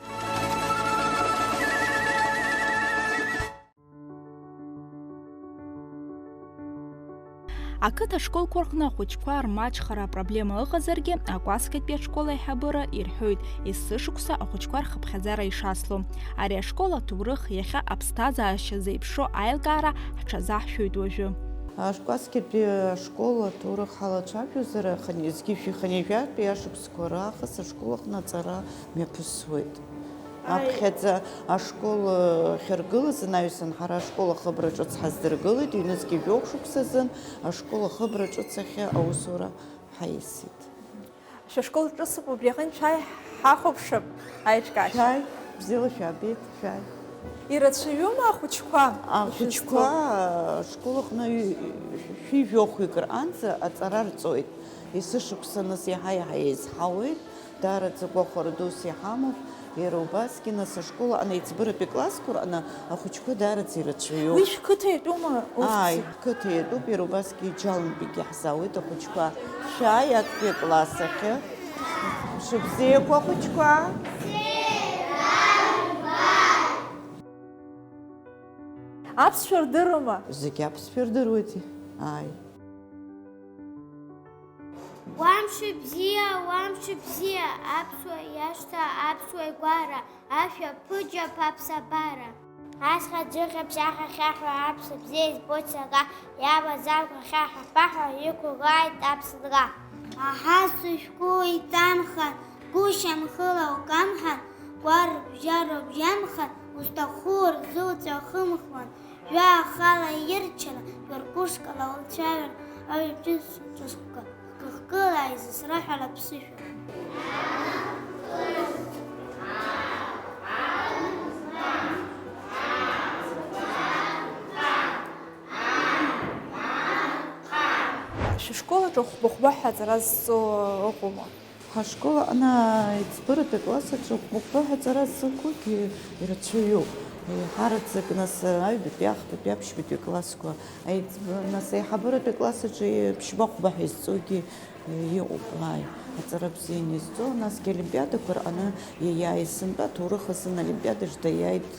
Ақыҭа ашколқәа рҟны ахәыҷқәа рмаҷхара апроблема ыҟазаргьы, акәасқьатәи ашкол аиҳабыра ирҳәоит, есышықәса ахәыҷқәа рхыԥхьаӡара ишацло. Ари ашкол аҭоурых, иахьа аԥсҭазаашьа зеиԥшроу аилкаара ҳҽазаҳшәоит уажәы. Акәасқьатәи ашкол аҭоурых ҳалацәажәозар, хынҩажәи хынҩажәатәи ашықәсқәа раахыс ашкол аҟны аҵара мҩаԥысуеит. Аԥхьаӡа ашкол, э, ахьыргылаз анаҩсан, ҳара ашкол ахыбра ҿыц ҳаздыргылеит, ҩнызқьи жәохә шықәсазын ашкол ахыбра ҿыц ахь аусура ҳаиасит. Шәышкол ҿыцуп, убри аҟынтә шәааи, ҳахәаԥшып аиҿкаашьа. Шәааи, бзиала шәаабеит, шәааи. Ирацәаҩума ахәыҷқәа? Ахәыҷқәа, ишәызҭо? Ашкол аҟны ҩ-, шәи жәохәҩык рҟынӡа аҵара рҵоит. Есышықәса нас иаҳа-иаҳа еизҳауеит. Даараӡа гәахәара дус иҳамоуп, иара убасгьы, нас, ашкол аҟны аиҵбыратәи классқәа рҟны ахәыҷқәа даараӡа ирацәаҩуп. Уи шәқыҭа иатәума, урҭ Ааи, зегь? Ҳқыҭа иатәуп, иара убасгьы Џьалантәигьы ҳзаауеит ахәыҷқәа. Шәааи, актәи акласс ахьы. Мшыбзиақәа, ахәыҷқәа! Аԥсшәа рдыруама? Зегь аԥсшәа рдыруеит, ааи. Уа мшыбзиа, уа мшыбзиа, аԥсуа иашҭа, аԥсуа игәара, ашәа ԥыџьаԥ аԥсабара. Ацха ӡыхьаԥс ахьахьаҳәа аԥса бзиа избоит сага, иаваз амҩа хьаҳәа-ԥаҳәа иқәгылааит аԥслага. Аҳа, сышәҟәы иҭамхан, гәышьамхыла укамҳан, кәарабжьароуп иамхан, узҭаху рзуҵәахымхуан. Жәа ахала ирчаны, жәа ркәышкала уцәажәар, аҩ ҿыц ҿыцк кыхгыла изысраҳәала ԥсышәа. Шәышкол аҿы хәба-хәба ҳәа аҵара зҵо ыҟоума? Ҳашкол аҟны аиҵбыратәи акласс аҿы хәба-хәба ҳәа аҵара ззақәугьы ирацәаҩуп. Еиҳараӡак, нас, аҩбатәи, ахԥатәи, аԥшьбатәи аклассқәа, аиҵб-, нас, аиҳабыратәи акласс аҿы ԥшьба-хәба ҳәа изҵогьы иҟоуп, ааи, аҵара бзианы изҵо, насгьы олимпиадақәа рҟны иаиааиз сынтәа, аҭоурых азын олимпиадаҿ даиааит,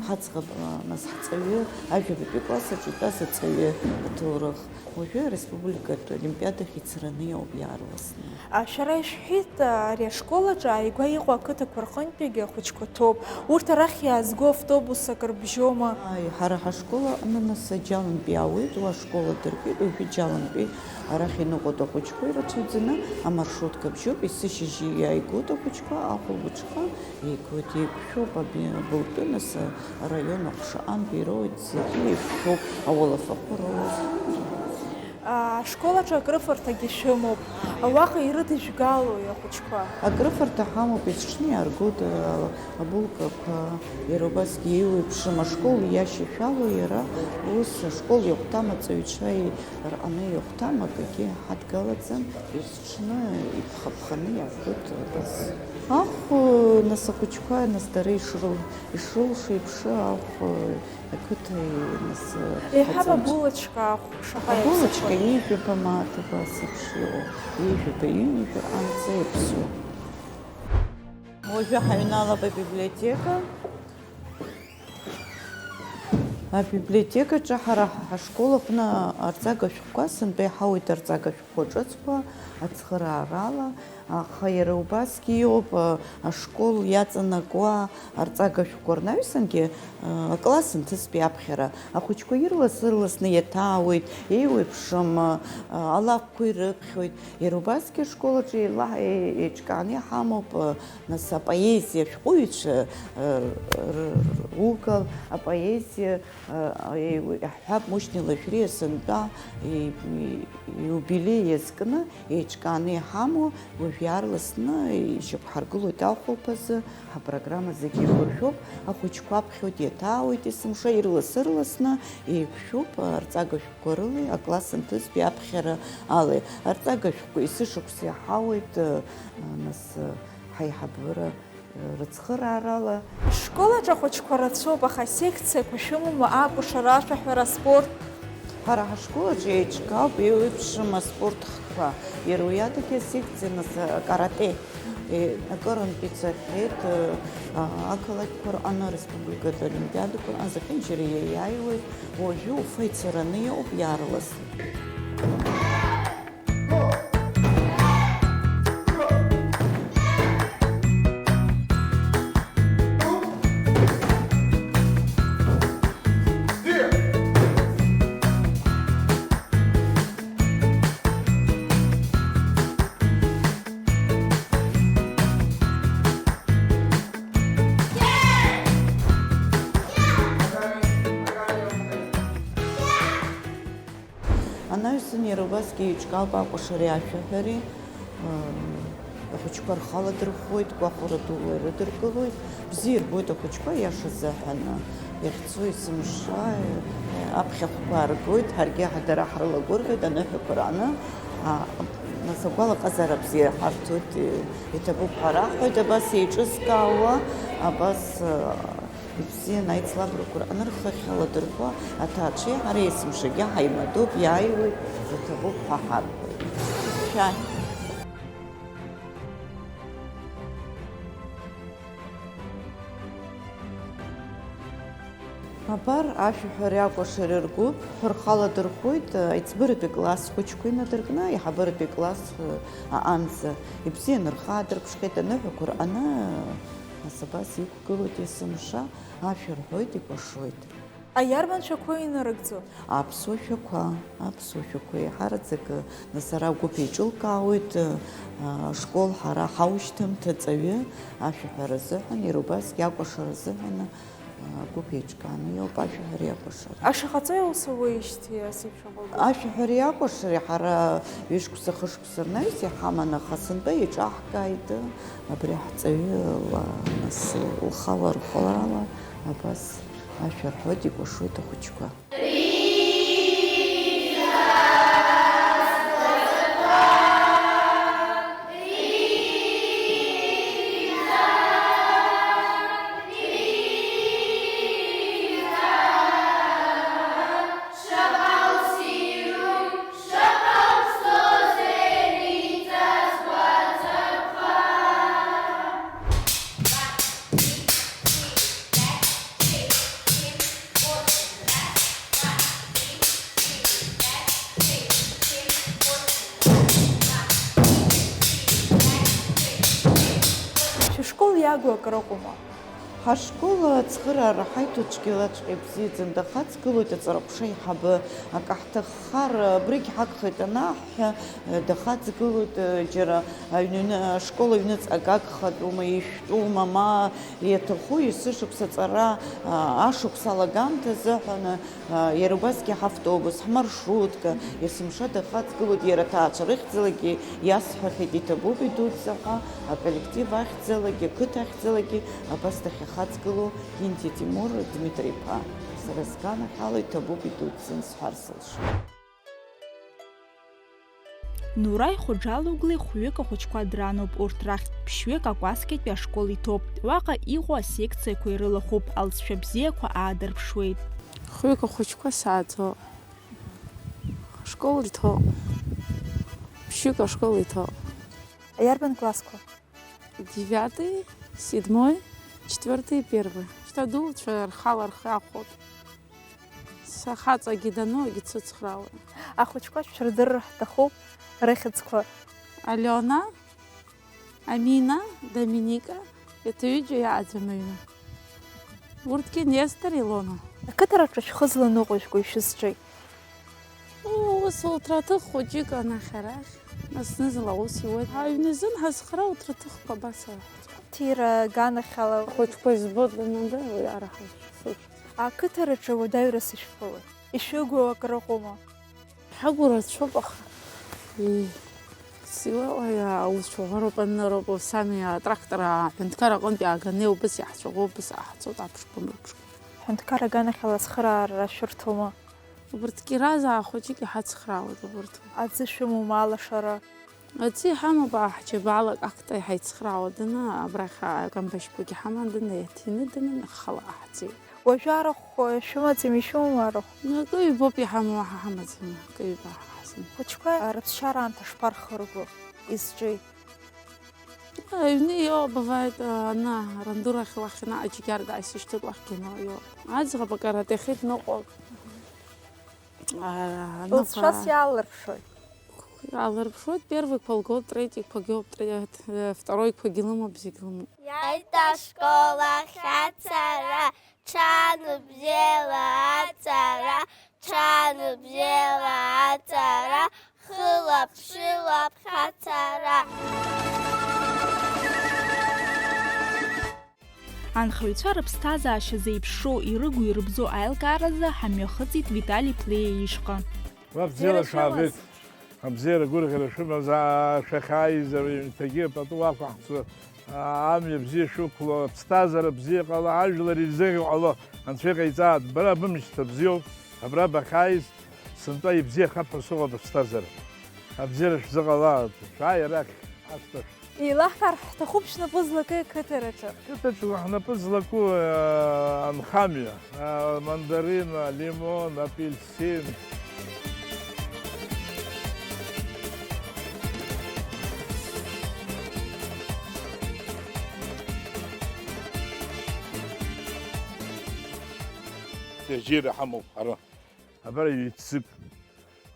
ҳаӡӷаб, нас, ҳҵаҩы, ажәабатәи акласс аҿы итәаз аҵаҩы аҭоурых. Уажәы ареспубликатә олимпиадахь ицараны иоуп иаарласны. А, шәара ишәҳәеит, а, ари ашкол аҿы ааигәа иҟоу ақыҭақәа рҟынтәигьы ахәыҷқәа ҭоуп. Урҭ арахь иаазго автобус акыр бжьома? Ааи, ҳара ҳашкол аҟны нас Џьалантәи иаауеит, уа ашкол адыркит, уажәы Џьалантәи арахь иныҟәоит ахәыҷқәа ирацәаӡаны, амаршрутка бжьоуп, есышьыжьы иааигоит ахәыҷқәа, ахәылбыҽха. Еиқәуеит, еиқәшәоуп, аби-, абылтәы, нас, араион аҟәша аҟынтә ироуеит, зегьы еиқәшәоуп, ауалафахәы роуеит. Ашкол аҿы акрыфарҭагьы шәымоуп. Уаҟа ирыдыжәгалои ахәыҷқәа? Акрыфарҭа ҳамоуп, есҽны иааргоит, а, абулкақәа, иара убасгьы еиуеиԥшым ашкол иашьашәало иара, ус ашкол иахәҭам аҵаҩцәа рҟны иахәҭам, акгьы ҳадгалаӡам, есҽны иԥха-ԥханы иааргоит абас. Ахә, нас, ахәыҷқәа, нас, дара ишрыл-, ишрылшо еиԥш, ахә, ақыҭа, нас, еиҳаб аҵаҩцәа. Абулочка ахә шаҟа иаԥсахуеи? Абулочка ҩажәаба мааҭ абас еиԥш иҟоуп, ҩажәаба, ҩынҩажәа рҟынӡа иаԥсоуп. Уажәы ҳаҩналап абиблиотека. Абиблиотекаҿы ҳара ҳашкол аҟны арҵага шәҟәқәа, сынтәа иҳауеит арҵага шәҟәқәа ҿыцқәа ацхыраарала, аха иара убасгьы иоуп, а, ашкол иаҵанакуа арҵага шәҟәқәа рнаҩсангьы, а, акласс нҭыҵтәи аԥхьара ахәыҷқәа ирлас-ырласны иаҭаауеит, еиуеиԥшым, а, алакәқәа ирыԥхьоит. Иара убасгьы ашкол аҿы еила-, е-, еиҿкааны иҳамоуп, а, нас апоезиа шәҟәыҩҩцәа, а, р-, р-, ругал апоезиа Иаҳҳәап, Мушьни Лашәриа сынтәа и-, и-, иубилеи иазкны еиҿкааны иҳамоу, уажә иаарласны ишьақәҳаргылоит ахәылԥазы, ҳапрограмма зегьы еиқәыршәоуп, ахәыҷқәа аԥхьоит, иаҭаауеит есымша, ирлас-ырласны еиқәшәуп, арҵага шәҟәқәа рылеи акласс нҭыҵтәи аԥхьара алеи. Арҵага шәҟәқәа есышықәса иаҳауеит, нас, ҳаиҳабыра рыцхыраарала. Ашкол аҿы ахәыҷқәа рацәоуп, аха асекциақәа шәымоума акәашара, ашәаҳәара, аспорт? Ҳара ҳашкол аҿы еиҿкаауп еиуеиԥшым аспорт хкқәа. Иара уи адагьы асекциа, нас, акарате, е, акырынтә ицахьеит, а, ақалақьқәа рҟны, ареспубликатә олимпиадақәа рҟны зехьынџьара иаиааиуеит. Уажәы уфа ицараны иҟоуп иаарласны. Анаҩсан иара убасгьы еиҿкаауп акәашареи ашәаҳәареи, ахәыҷқәа рхы аладырхәуеит, гәахәара дула ирыдыркылоит, бзиа ирбоит ахәыҷқәа, иаша азыҳәан, иахьцо есымша аԥхьахәқәа ааргоит, ҳаргьы дара ҳрылагәырӷьоит аныҳәақәа рҟны, а, нас агәалаҟазаара бзиа ҳарҭоит, иҭабуп ҳәа раҳҳәоит, абас еиҿызкаауа, абас, а, Ибзиан, аицлабрақәа рҟны рхы ахьаладырхәуа аҭаацәеи ҳареи есымшагьы ҳаимадоуп, иааиуеит, иҭабуп ҳәа ҳарҳәоит. Шәааи. Абар, ашәаҳәареи акәашареи ргәыԥ рхы аладырхәуеит, аиҵбыратәи класс хәыҷқәа инадыркны аиҳабыратәи класс аҟынӡа. Ибзиан, рхы аадырԥшхьеит аныҳәақәа рҟны, нас абас иқәгылоит есымша. Ашәа рҳәоит, икәашоит. Аиарбан шәақәоу инарыгӡо? Аԥсуа шәақәа, аԥсуа шәақәа еиҳараӡакы, нас ара агәыԥ еиҿылкаауеит, а, ашкол ҳара ҳаушьҭымҭа ҵаҩы ашәаҳәара азыҳәан, иара убасгьы акәашара азыҳәан, а, агәыԥ еиҿкааны иоуп ашәаҳәареи акәашареи. Ашаҟаҵаҩ ус ауеижьҭеи ас еиԥш абалгәаԥ? Ашәаҳәареи акәашареи ҳара ҩышықәса, хышықәса рнаҩс иҳаман, аха сынтәа еиҿаҳкааит, абри ҳҵаҩы ла-, нас лхала рхыларала абас ашәа рҳәоит, икәашоит ахәыҷқәа. Шәышкол иагу акрыҟоума? Ҳашкол ацхыраара ҳаиҭо цәгьалаҵәҟьа ибзиаӡам, дахаҵгылоит аҵараҟәша аиҳабы, акы ҳҭаххар, абригь ҳагхеит анаҳҳәа, дахаҵгылоит, џьара аҩны, ашкол аҩныҵҟа агагхатәума, ишәтәума, ма иаҭаху есышықәса аҵара, ашықәс алагамҭа азыҳәан, иара убасгьы ҳавтобус, ҳмаршрутка, есымша дахаҵгылоит, иара аҭаацәа рыхьӡалагьы иасҳәахьеит, иҭабуп идуӡӡа ҳәа, аколлектив ахьӡалагьы, ақыҭа ахьӡалагьы абас дахьахаҵгылоу Гинди Тимур Дмитри-иԥа. Сара сганахьала иҭабуп идуӡӡан сҳәар сылшоит. Нураи Хоџьалоглеи хәҩык ахәыҷқәа дрануп, урҭ рахьтә ԥшьҩык акәасқьатәи ашкол иҭоуп. Уаҟа иҟоу асекциақәа ирылахәуп, алҵшәа бзиақәа аадырԥшуеит. Хәҩык ахәыҷқәа сааӡо, ашкол иҭо, ԥшьҩык ашкол иҭо. Иарбан классқәа? Девятый, седьмой, четвёртый, первый. Шьҭа адуцәа рхала рхы ахәоит. Схаҵагьы дану, егьцәыцхраауеит. Ахәыҷқәа шәырдырыр ҳҭахуп, рыхьӡқәа. Алиона, Амина, Доминика, еиҭа ҩыџьа иааӡам аҩны. Урҭгьы Нестор, Илона. Ақыҭараҿы шәхы зланыҟәыжәго ишәызҿеи? Усураҭых хәыҷык анахь-арахь, зны-зынла аус иуеит. Аҩны азын ҳазхара уҭраҭыхқәа абас аҳәа. Ҭира аганахьала. Ахәыҷқәа избоит данада уи арахь сыцәоит. Ақыҭараҿы уадаҩрас ишәԥылоит. Ишәыгу акрыҟоума? Ҳагу рацәоуп, аха, ии, сиуеи, аус шәаҳәароуп, аныроуп, сами атрактор аҳәынҭқар аҟынтәи ааганы убас иаҳцәаӷәо, убас иаҳцоит аԥшқәа мырԥшқәа. Ҳәынҭқар аганахьала ацхыраара шәырҭома? Убырҭгьы разаа хәыҷык иҳацхраауеит убырҭ. Аӡы шәымоума, алашара? Аӡы иҳамоуп, аҳ-, џьабаалак акта иҳаицхраауа даны, абрахь акамбашьқәагьы ҳаман даны, иаҭины даны, хала аҳӡеит. Уажәы арахә шәымаӡами, ишәымоума арахә? Акы ҩбоуп иҳамоу, уаҳа ҳамаӡам, акы ҩба ҳаҳзым. Хәыҷқәа рыԥсшьара аамҭа шԥархырго, изҿеи? Аҩны иоуа бывает, ана, рандурахь уахь наҟ аџьгьарда ааисышьҭит, уахь кино иоуа. Аӡӷаб акаратэхеит ныҟәак. А, ныҟәа- Лҵшәас иаалырԥшуеит. Иаалырԥшуеит, первыйқәа лгоуп, третьикқәагьы ыҟоуп, тре-, э, второйқәагьы лымоуп, зегь лымоуп. Иааит ашкол ахь ацара, ҽаанбзиала аҵара, ҽаанбзиала аҵара, хылаԥшылап ацара. Анхаҩцәа рыԥсҭазаашьа зеиԥшроу ирыгу-ирыбзоу аилкааразы ҳамҩахыҵит Витали Плеиа ишҟа. Уа бзиала шәаабеит. Абзиара гәырӷьара шәымазаашәа шәахьааиз аҩымҭагьы пату уақәаҳҵо, амҩа бзиа шәықәло, аԥсҭазаара бзиа ҟало, ажәлар ирзыӷьу ҟало, Анцәа иҟаиҵааит. Бара бымшьҭа бзиоуп, абра бахьааиз, сынтәа ибзиахап ҳәа сыҟоуп аԥсҭазаара. Абзиара шәзыҟалааит, шәааи арахь, ашҭа. Еилаҳкаар ҳҭахуп шәнапы злаки ақыҭараҿы. Ақыҭаҿы ҳнапы злаку, э, анхамҩа, э, мандарина, лимон, апельсин. Ҭежьира ҳамоуп ара. Абар ҩ-ӡык.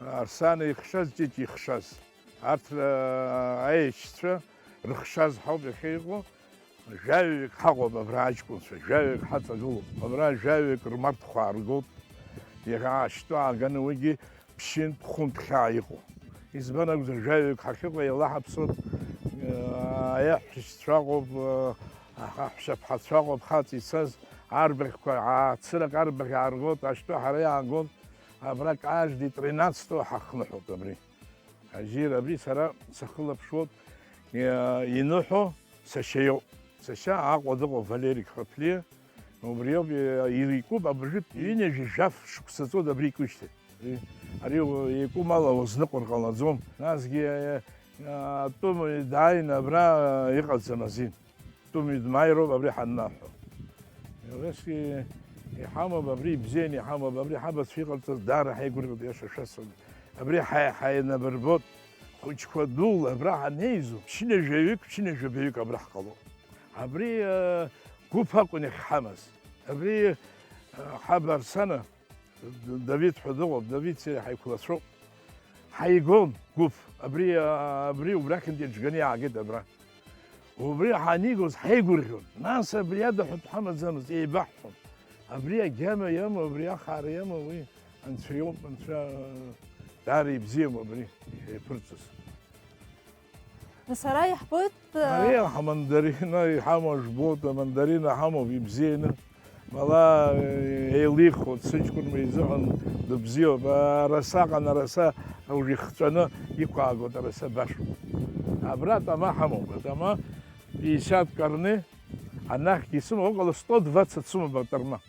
Арсана ихшаз, Ҷыҷ ихшаз. Арҭ, ра-, аешьцәа рыхшаз ҳауп иахьа иҟоу. Жәаҩаҩык ҳаҟоуп абра аҷкәынцәа, жәаҩаҩык ҳаҵагылоуп. Абра жәаҩаҩык рмарҭқәа ааргоуп. Иахьа аашьтәа ааганы уигьы ԥшьынтә, хәынтә хьаа иҟоуп. Избан акәзар, жәаҩаҩык ҳахьыҟоу еилаҳаԥсоит. Аиаҳәшьцәа ыҟоуп, аҳ-, аҳәшьаԥҳацәа ыҟоуп, хаҵа ицаз арбаӷьқәа, аа, цырак арбаӷь ааргоит, аашьтәа ҳара иаагон. Абра каждый тринадцатого ҳахныҳәоит абри. Ажьира, абри сара сахылаԥшуоуп, иа-, иныҳәо сашьа иоуп. Сашьа Аҟәа дыҟоуп, Валерик ҳәа Ԥлиа. Убриоуп, иа-, икуп абыржәы ҩынҩажәи жәаф шықәса ҵуеит абри икушьҭеит. Ари у-, икәым ала узныҟәар ҟалаӡом. Насгьы, иа-, иа-, атәым дааины абра иҟаӡам азин. Тәымҩа дмааироуп абри ҳаннаҳәо. Ус иҳамоуп, абри ибзианы иҳамоуп, абри ҳабацәа иҟарҵаз даара ҳаигәырӷьоит, иаша шәасҳәап. Абри ҳа-, ҳаинабырбоит, хәыҷқәа дула абра ҳанеизо, ԥшьынҩажәаҩык, ԥшьынҩажәабаҩык абра ҳҟалоит. Абри, э, гәыԥ акәын иахьҳамаз. Абри, э, ҳаб Арсана, Давид ҳәа дыҟоуп, Давид сареи ҳаиқәлацәоуп. Ҳаигон гәыԥ. Абри, абри убрахьынтәи џьганы иаагеит абра. Убри ҳанигоз ҳаигәырӷьон. Нас абри ада ҳәатә ҳамаӡамызт, еибаҳҳәон. Абри агьама иамоу, абри ахаара иамоу, уи Анцәа иоуп, Анцәа даара ибзиам абри еиԥырҵыз. Нас ара иаҳбоит, э, Ари ҳамандарина иҳамоу жәбоит, амандарина ҳамоуп, ибзианы. Мала, э, еилихуеит, сыҷкәынра изыҳәан дыбзиоуп. Араса аҟан, араса уже ихҵәаны иқәаагоит, араса башоуп. Абра атама ҳамоуп, атама пятьдесят карны, анахьгьы исымоуп, около сто двадцать сымоуп атама.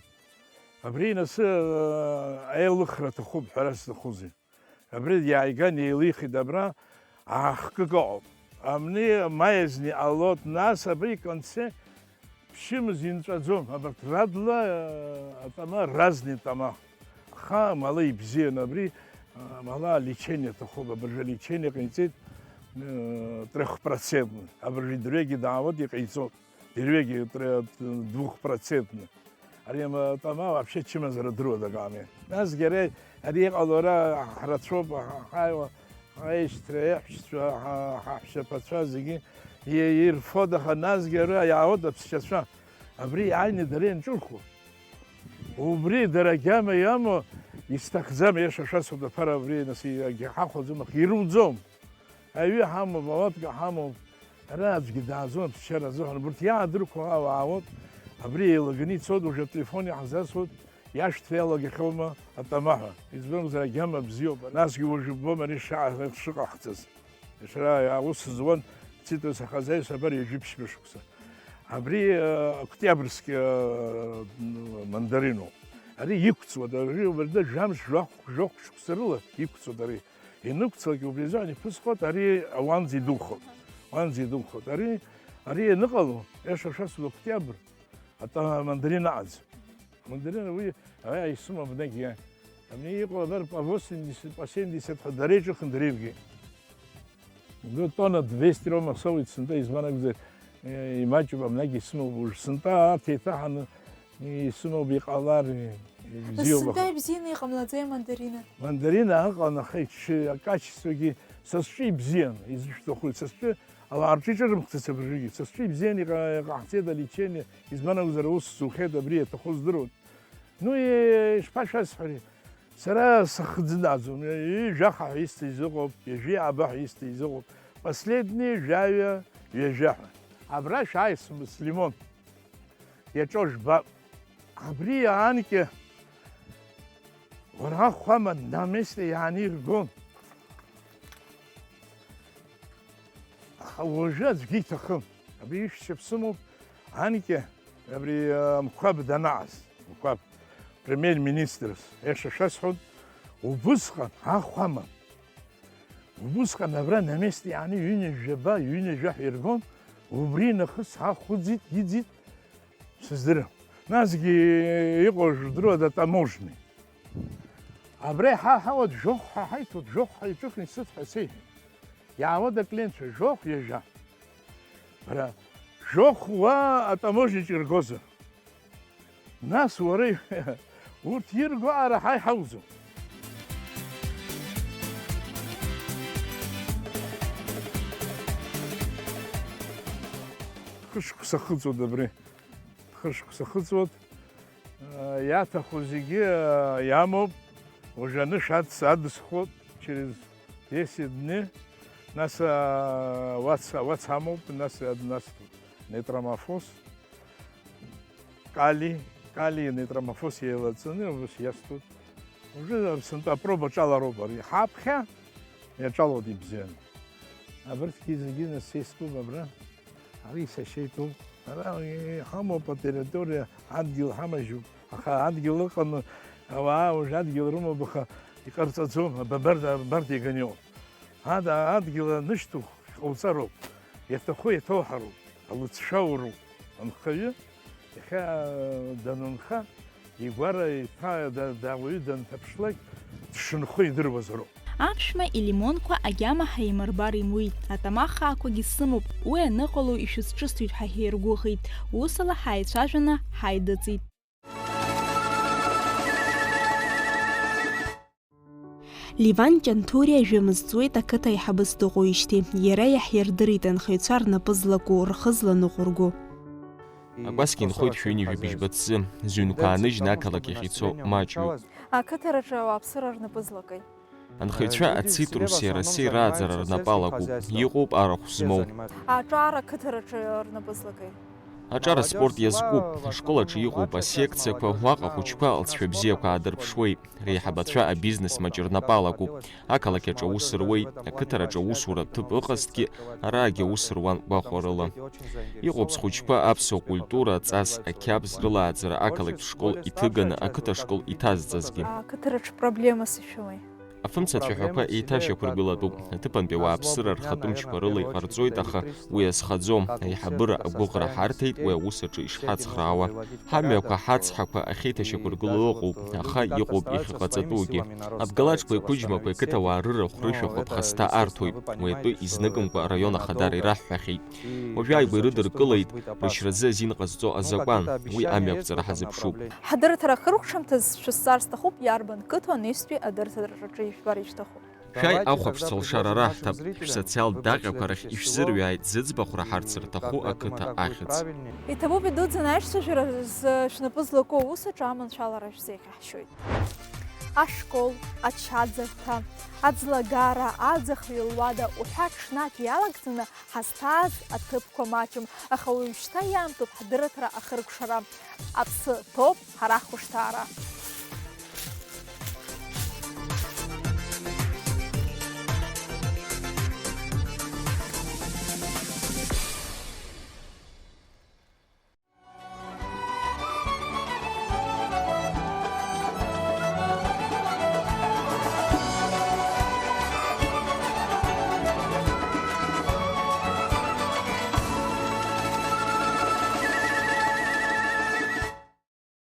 Абри инасы, э, аилыхра аҭахуп, ҳәара сҭахузеи. Абри иааиган еилихит абра, аахкык ыҟоуп. Амни маезни алот, нас абри конце ԥшьымз инҵәаӡом. Абарҭ радла, э, атама, разный тама. Аха мала ибзиан абри, э, мала лечение аҭахуп. Абыржәы лечение ҟаиҵеит, э, трехпроцентный. Абыржәы идырҩегьы даауеит, иҟаиҵоит. Идырҩегьы тре-, двухпроцентный. Ари атама вообще чымазара дыруа дагами. Насгьы ари, ари иҟало ара ҳрацәоуп, ҳаиуа, ҳаишьцәа, иаҳәшьцәа, ҳа-, ҳаҳәшьаԥацәа зегьы и-, ирфода, аха насгьы ара иаауеит аԥсшьацәа. Абри иааины дара ианҿырхуа. Убри дара агьама иамоу, исҭахӡам, иашашасуп аԥара абри, нас, егьҳахәаӡом, аха ирылӡом. Аҩы ҳамоуп, ауатка ҳамоуп. Ара аӡәгьы дааӡом аԥсшьара азыҳәан. Урҭ иаадырқәо ауаа ауп. Абри еилаганы ицоит, уажәы ателефон иаҳзасуеит, иашәҭра иалагахьоума атама ҳәа. Избан акәзар, агьама бзиоуп. Насгьы уажәы ббом ари шаҟа шыҟаҳҵаз. Иашара аус зуан, ицитус ахазаҩс абар ҩажәи ԥшьба шықәса. Абри, э, октиабрьский, э, мандариноуп. Ари иқәҵуа, ари убарда жәамш, жәохә, жәохә шықәса рыла иқәҵуа ари. Инықәҵлак убри азыҳәан иԥысҟоит, ари ауанӡа идухоит. Уанӡа идухоит. Ари, ари ианыҟало, иашашәасуа октиабр, ата-, амандарин аҟаӡ. Амандарин уи, ара исымам абнагь иа. Абни иҟоу абар по восемьдесят, по семьдесят ҳәа дара иҿыхын, дара иргеит. Ну, тонна двести рома соуит сынтәа, избан акәзар, э, имаҷуп, абнагь исымоуп, уж сынтәа арҭ еиҭаҳаны исымоуп, иҟалар, э, бзиоуп, аха. Сынтәа ибзианы иҟамлаӡеи амандарина? Мандарина ыҟан, аха иҽы-, акачествагьы са сҿы ибзиан, изышәҭаху, са сҿы ауаа рҿы иҿырымхӡац абыржәгьы, са сҿы ибзиан иҟа-, иҟаҳҵеит алечение, избан акәзар, аус зухьеит, абри иаҭаху здыруан. Ну, э, ишԥашәасҳәари? Сара сыхӡынаӡом, ҩажәаха ҳәа исҭаз ыҟоуп, ҩажәи ааба ҳәа исҭаз ыҟоуп. Последние жәаҩа, ҩажәа ҳәа. Абра шәааи, см-, Слимон. Иаҿо жәбап. Абри иаанкьа, уара ахәама на месте иааниргон. Аха уажәы аӡәгьы иҭахым. Абри ишәшьаԥсымоуп, анкьа, абри, а, Мқәаб данааз, Мқәаб, премьер-министрс, еиша шәасҳәон, убысҟан, ахә амам. Убысҟан абра на месте иааны ҩынҩажәаба, ҩынҩажәа ҳәа иргон, убри нахыс ҳахәыӡит, иӡит, сыздырам. Насгьы иҟоу жәдыруада таможни. Абра иҳаҳауа жәохә ҳәа ҳаиҭо, жәохә ҳәа иҿыхны исыҭ ҳәа сеиҳәеит. Иаауада аклиентцәа, жәохә, ҩажәа. Бара, жәохә уа атаможнич иргозар. Нас уара, урҭ ирго ара ҳаи ҳауӡом. Хышықәса хыҵуеит абри. Хышықәса хыҵуеит. Иаҭаху зегьы иамоуп. Уажәы анышә ац-, адысхуеит, через десять дни. Нас, а, уац-, уац амоуп, нас, а, нас нетромофос. Кали, кали нетромофос еилаҵаны, ус иастут. Уажәы сынтәа апроба аҿалароуп ари. Ҳаԥхьа иаҿалоит ибзианы. Абарҭгьы зегьы нас исҭоуп абра. Ари сашьа итәуп. Ара иҳамоуп атерриториа, адгьыл ҳамажьуп. Аха адгьыл ыҟаны, ауаа уажә адгьыл рымоуп, аха иҟарҵаӡом, абабарда, абарда иганеиуа. Ада адгьыл анышьҭухә ҟауҵароуп, иаҭаху иаҭоуҳароуп, алыҵшәа уроуп. Анхаҩы иахьа данынха, игәара иҭа-, да-, да-, ауаҩы данҭаԥшлак, дшынхо идыруазароуп. Аԥшәма илимонқәа агьама ҳаимырбар имуит, атама хаақәагьы сымоуп, уи аныҟало ишәысҿысҭоит ҳәа ҳиргәыӷит, усала ҳаицәажәаны ҳаидыҵит. Леван Ҷанҭуриа жәа мызҵуеит ақыҭа аиҳабыс дыҟоижьҭеи. Иара иаҳирдырит анхаҩцәа рнапы злаку, рхы зланыҟәыргоу. Акәасқьа инхоит шәҩынҩажәи быжьба ҭӡы, зыҩнқәа ааныжьны ақалақь ахь ицо маҷҩуп. Ақыҭараҿы ауааԥсыра рнапы злакеи? Анхаҩцәа ацитруси арасеи рааӡара рнапы алакуп, иҟоуп арахә змоу. Аҿар ақыҭараҿы рнапы злакеи? Аҿар аспорт иазкуп, ашкол аҿы иҟоуп асекциақәа, уаҟа ахәыҷқәа алҵшәа бзиақәа аадырԥшуеит. Реиҳабацәа абизнес маҷ рнапы алакуп. Ақалақь аҿы аус руеит, ақыҭараҿы аусура ҭыԥ ыҟазҭгьы, араагьы аус руан гәахәарыла. Иҟоуп схәыҷқәа аԥсуа культура, аҵас, ақьабз рылааӡара ақалақьтә школ иҭыганы ақыҭа школ иҭазҵазгьы. Ақыҭараҿы проблемас ишәымеи? Афымцацәаҳәақәа еиҭашьақәыргылатәуп. Аҭыԥантәи ауааԥсыра рхатәы мчқәа рыла иҟарҵоит, аха уи азхаӡом. Аиҳабыра агәыӷра ҳарҭеит уи аус аҿы ишҳацхраауа. Ҳамҩақәа, ҳацҳақәа ахьеиҭашьақәыргылоу ыҟоуп, аха иҟоуп иахьыҟаҵатәугьы. Абгалаџқәеи ақәыџьмақәеи ақыҭауаа рырахә-рышәахә аԥхасҭа арҭоит. Уи атәы изныкымкәа араион ахадара ираҳҳәахьеит. Уажәааигәа ирыдыркылеит рышьразы азин ҟазҵо азакәан. Уи амҩақәҵара ҳазыԥшуп. Ҳадырраҭара ахыркәшамҭаз шәысҵар сҭахуп, иарбан қыҭоу анаҩстәи адырраҭараҿы ижәбар ишәҭаху? Шәааи, ахәаԥшцәа лшара раҳҭап, шәсоциалтә даҟьақәа рахь ишәзырҩааит зыӡбахә раҳарц рҭаху ақыҭа ахьӡ. Иҭабуп, идуӡӡан аиҿцәажәара рзы шәнапы злаку аус аҿы аманшәалара шәзеиӷьаҳшьоит. Ашкол, ачаӡырҭа, аӡлагара, аӡахҩы луада уҳәа ҽнак иалагӡаны ҳазҭааз аҭыԥқәа маҷым, аха уажәшьҭа иаамҭоуп ҳдырраҭара ахыркәшара. Аԥсы ҭоуп ҳара ҳхәышҭаара.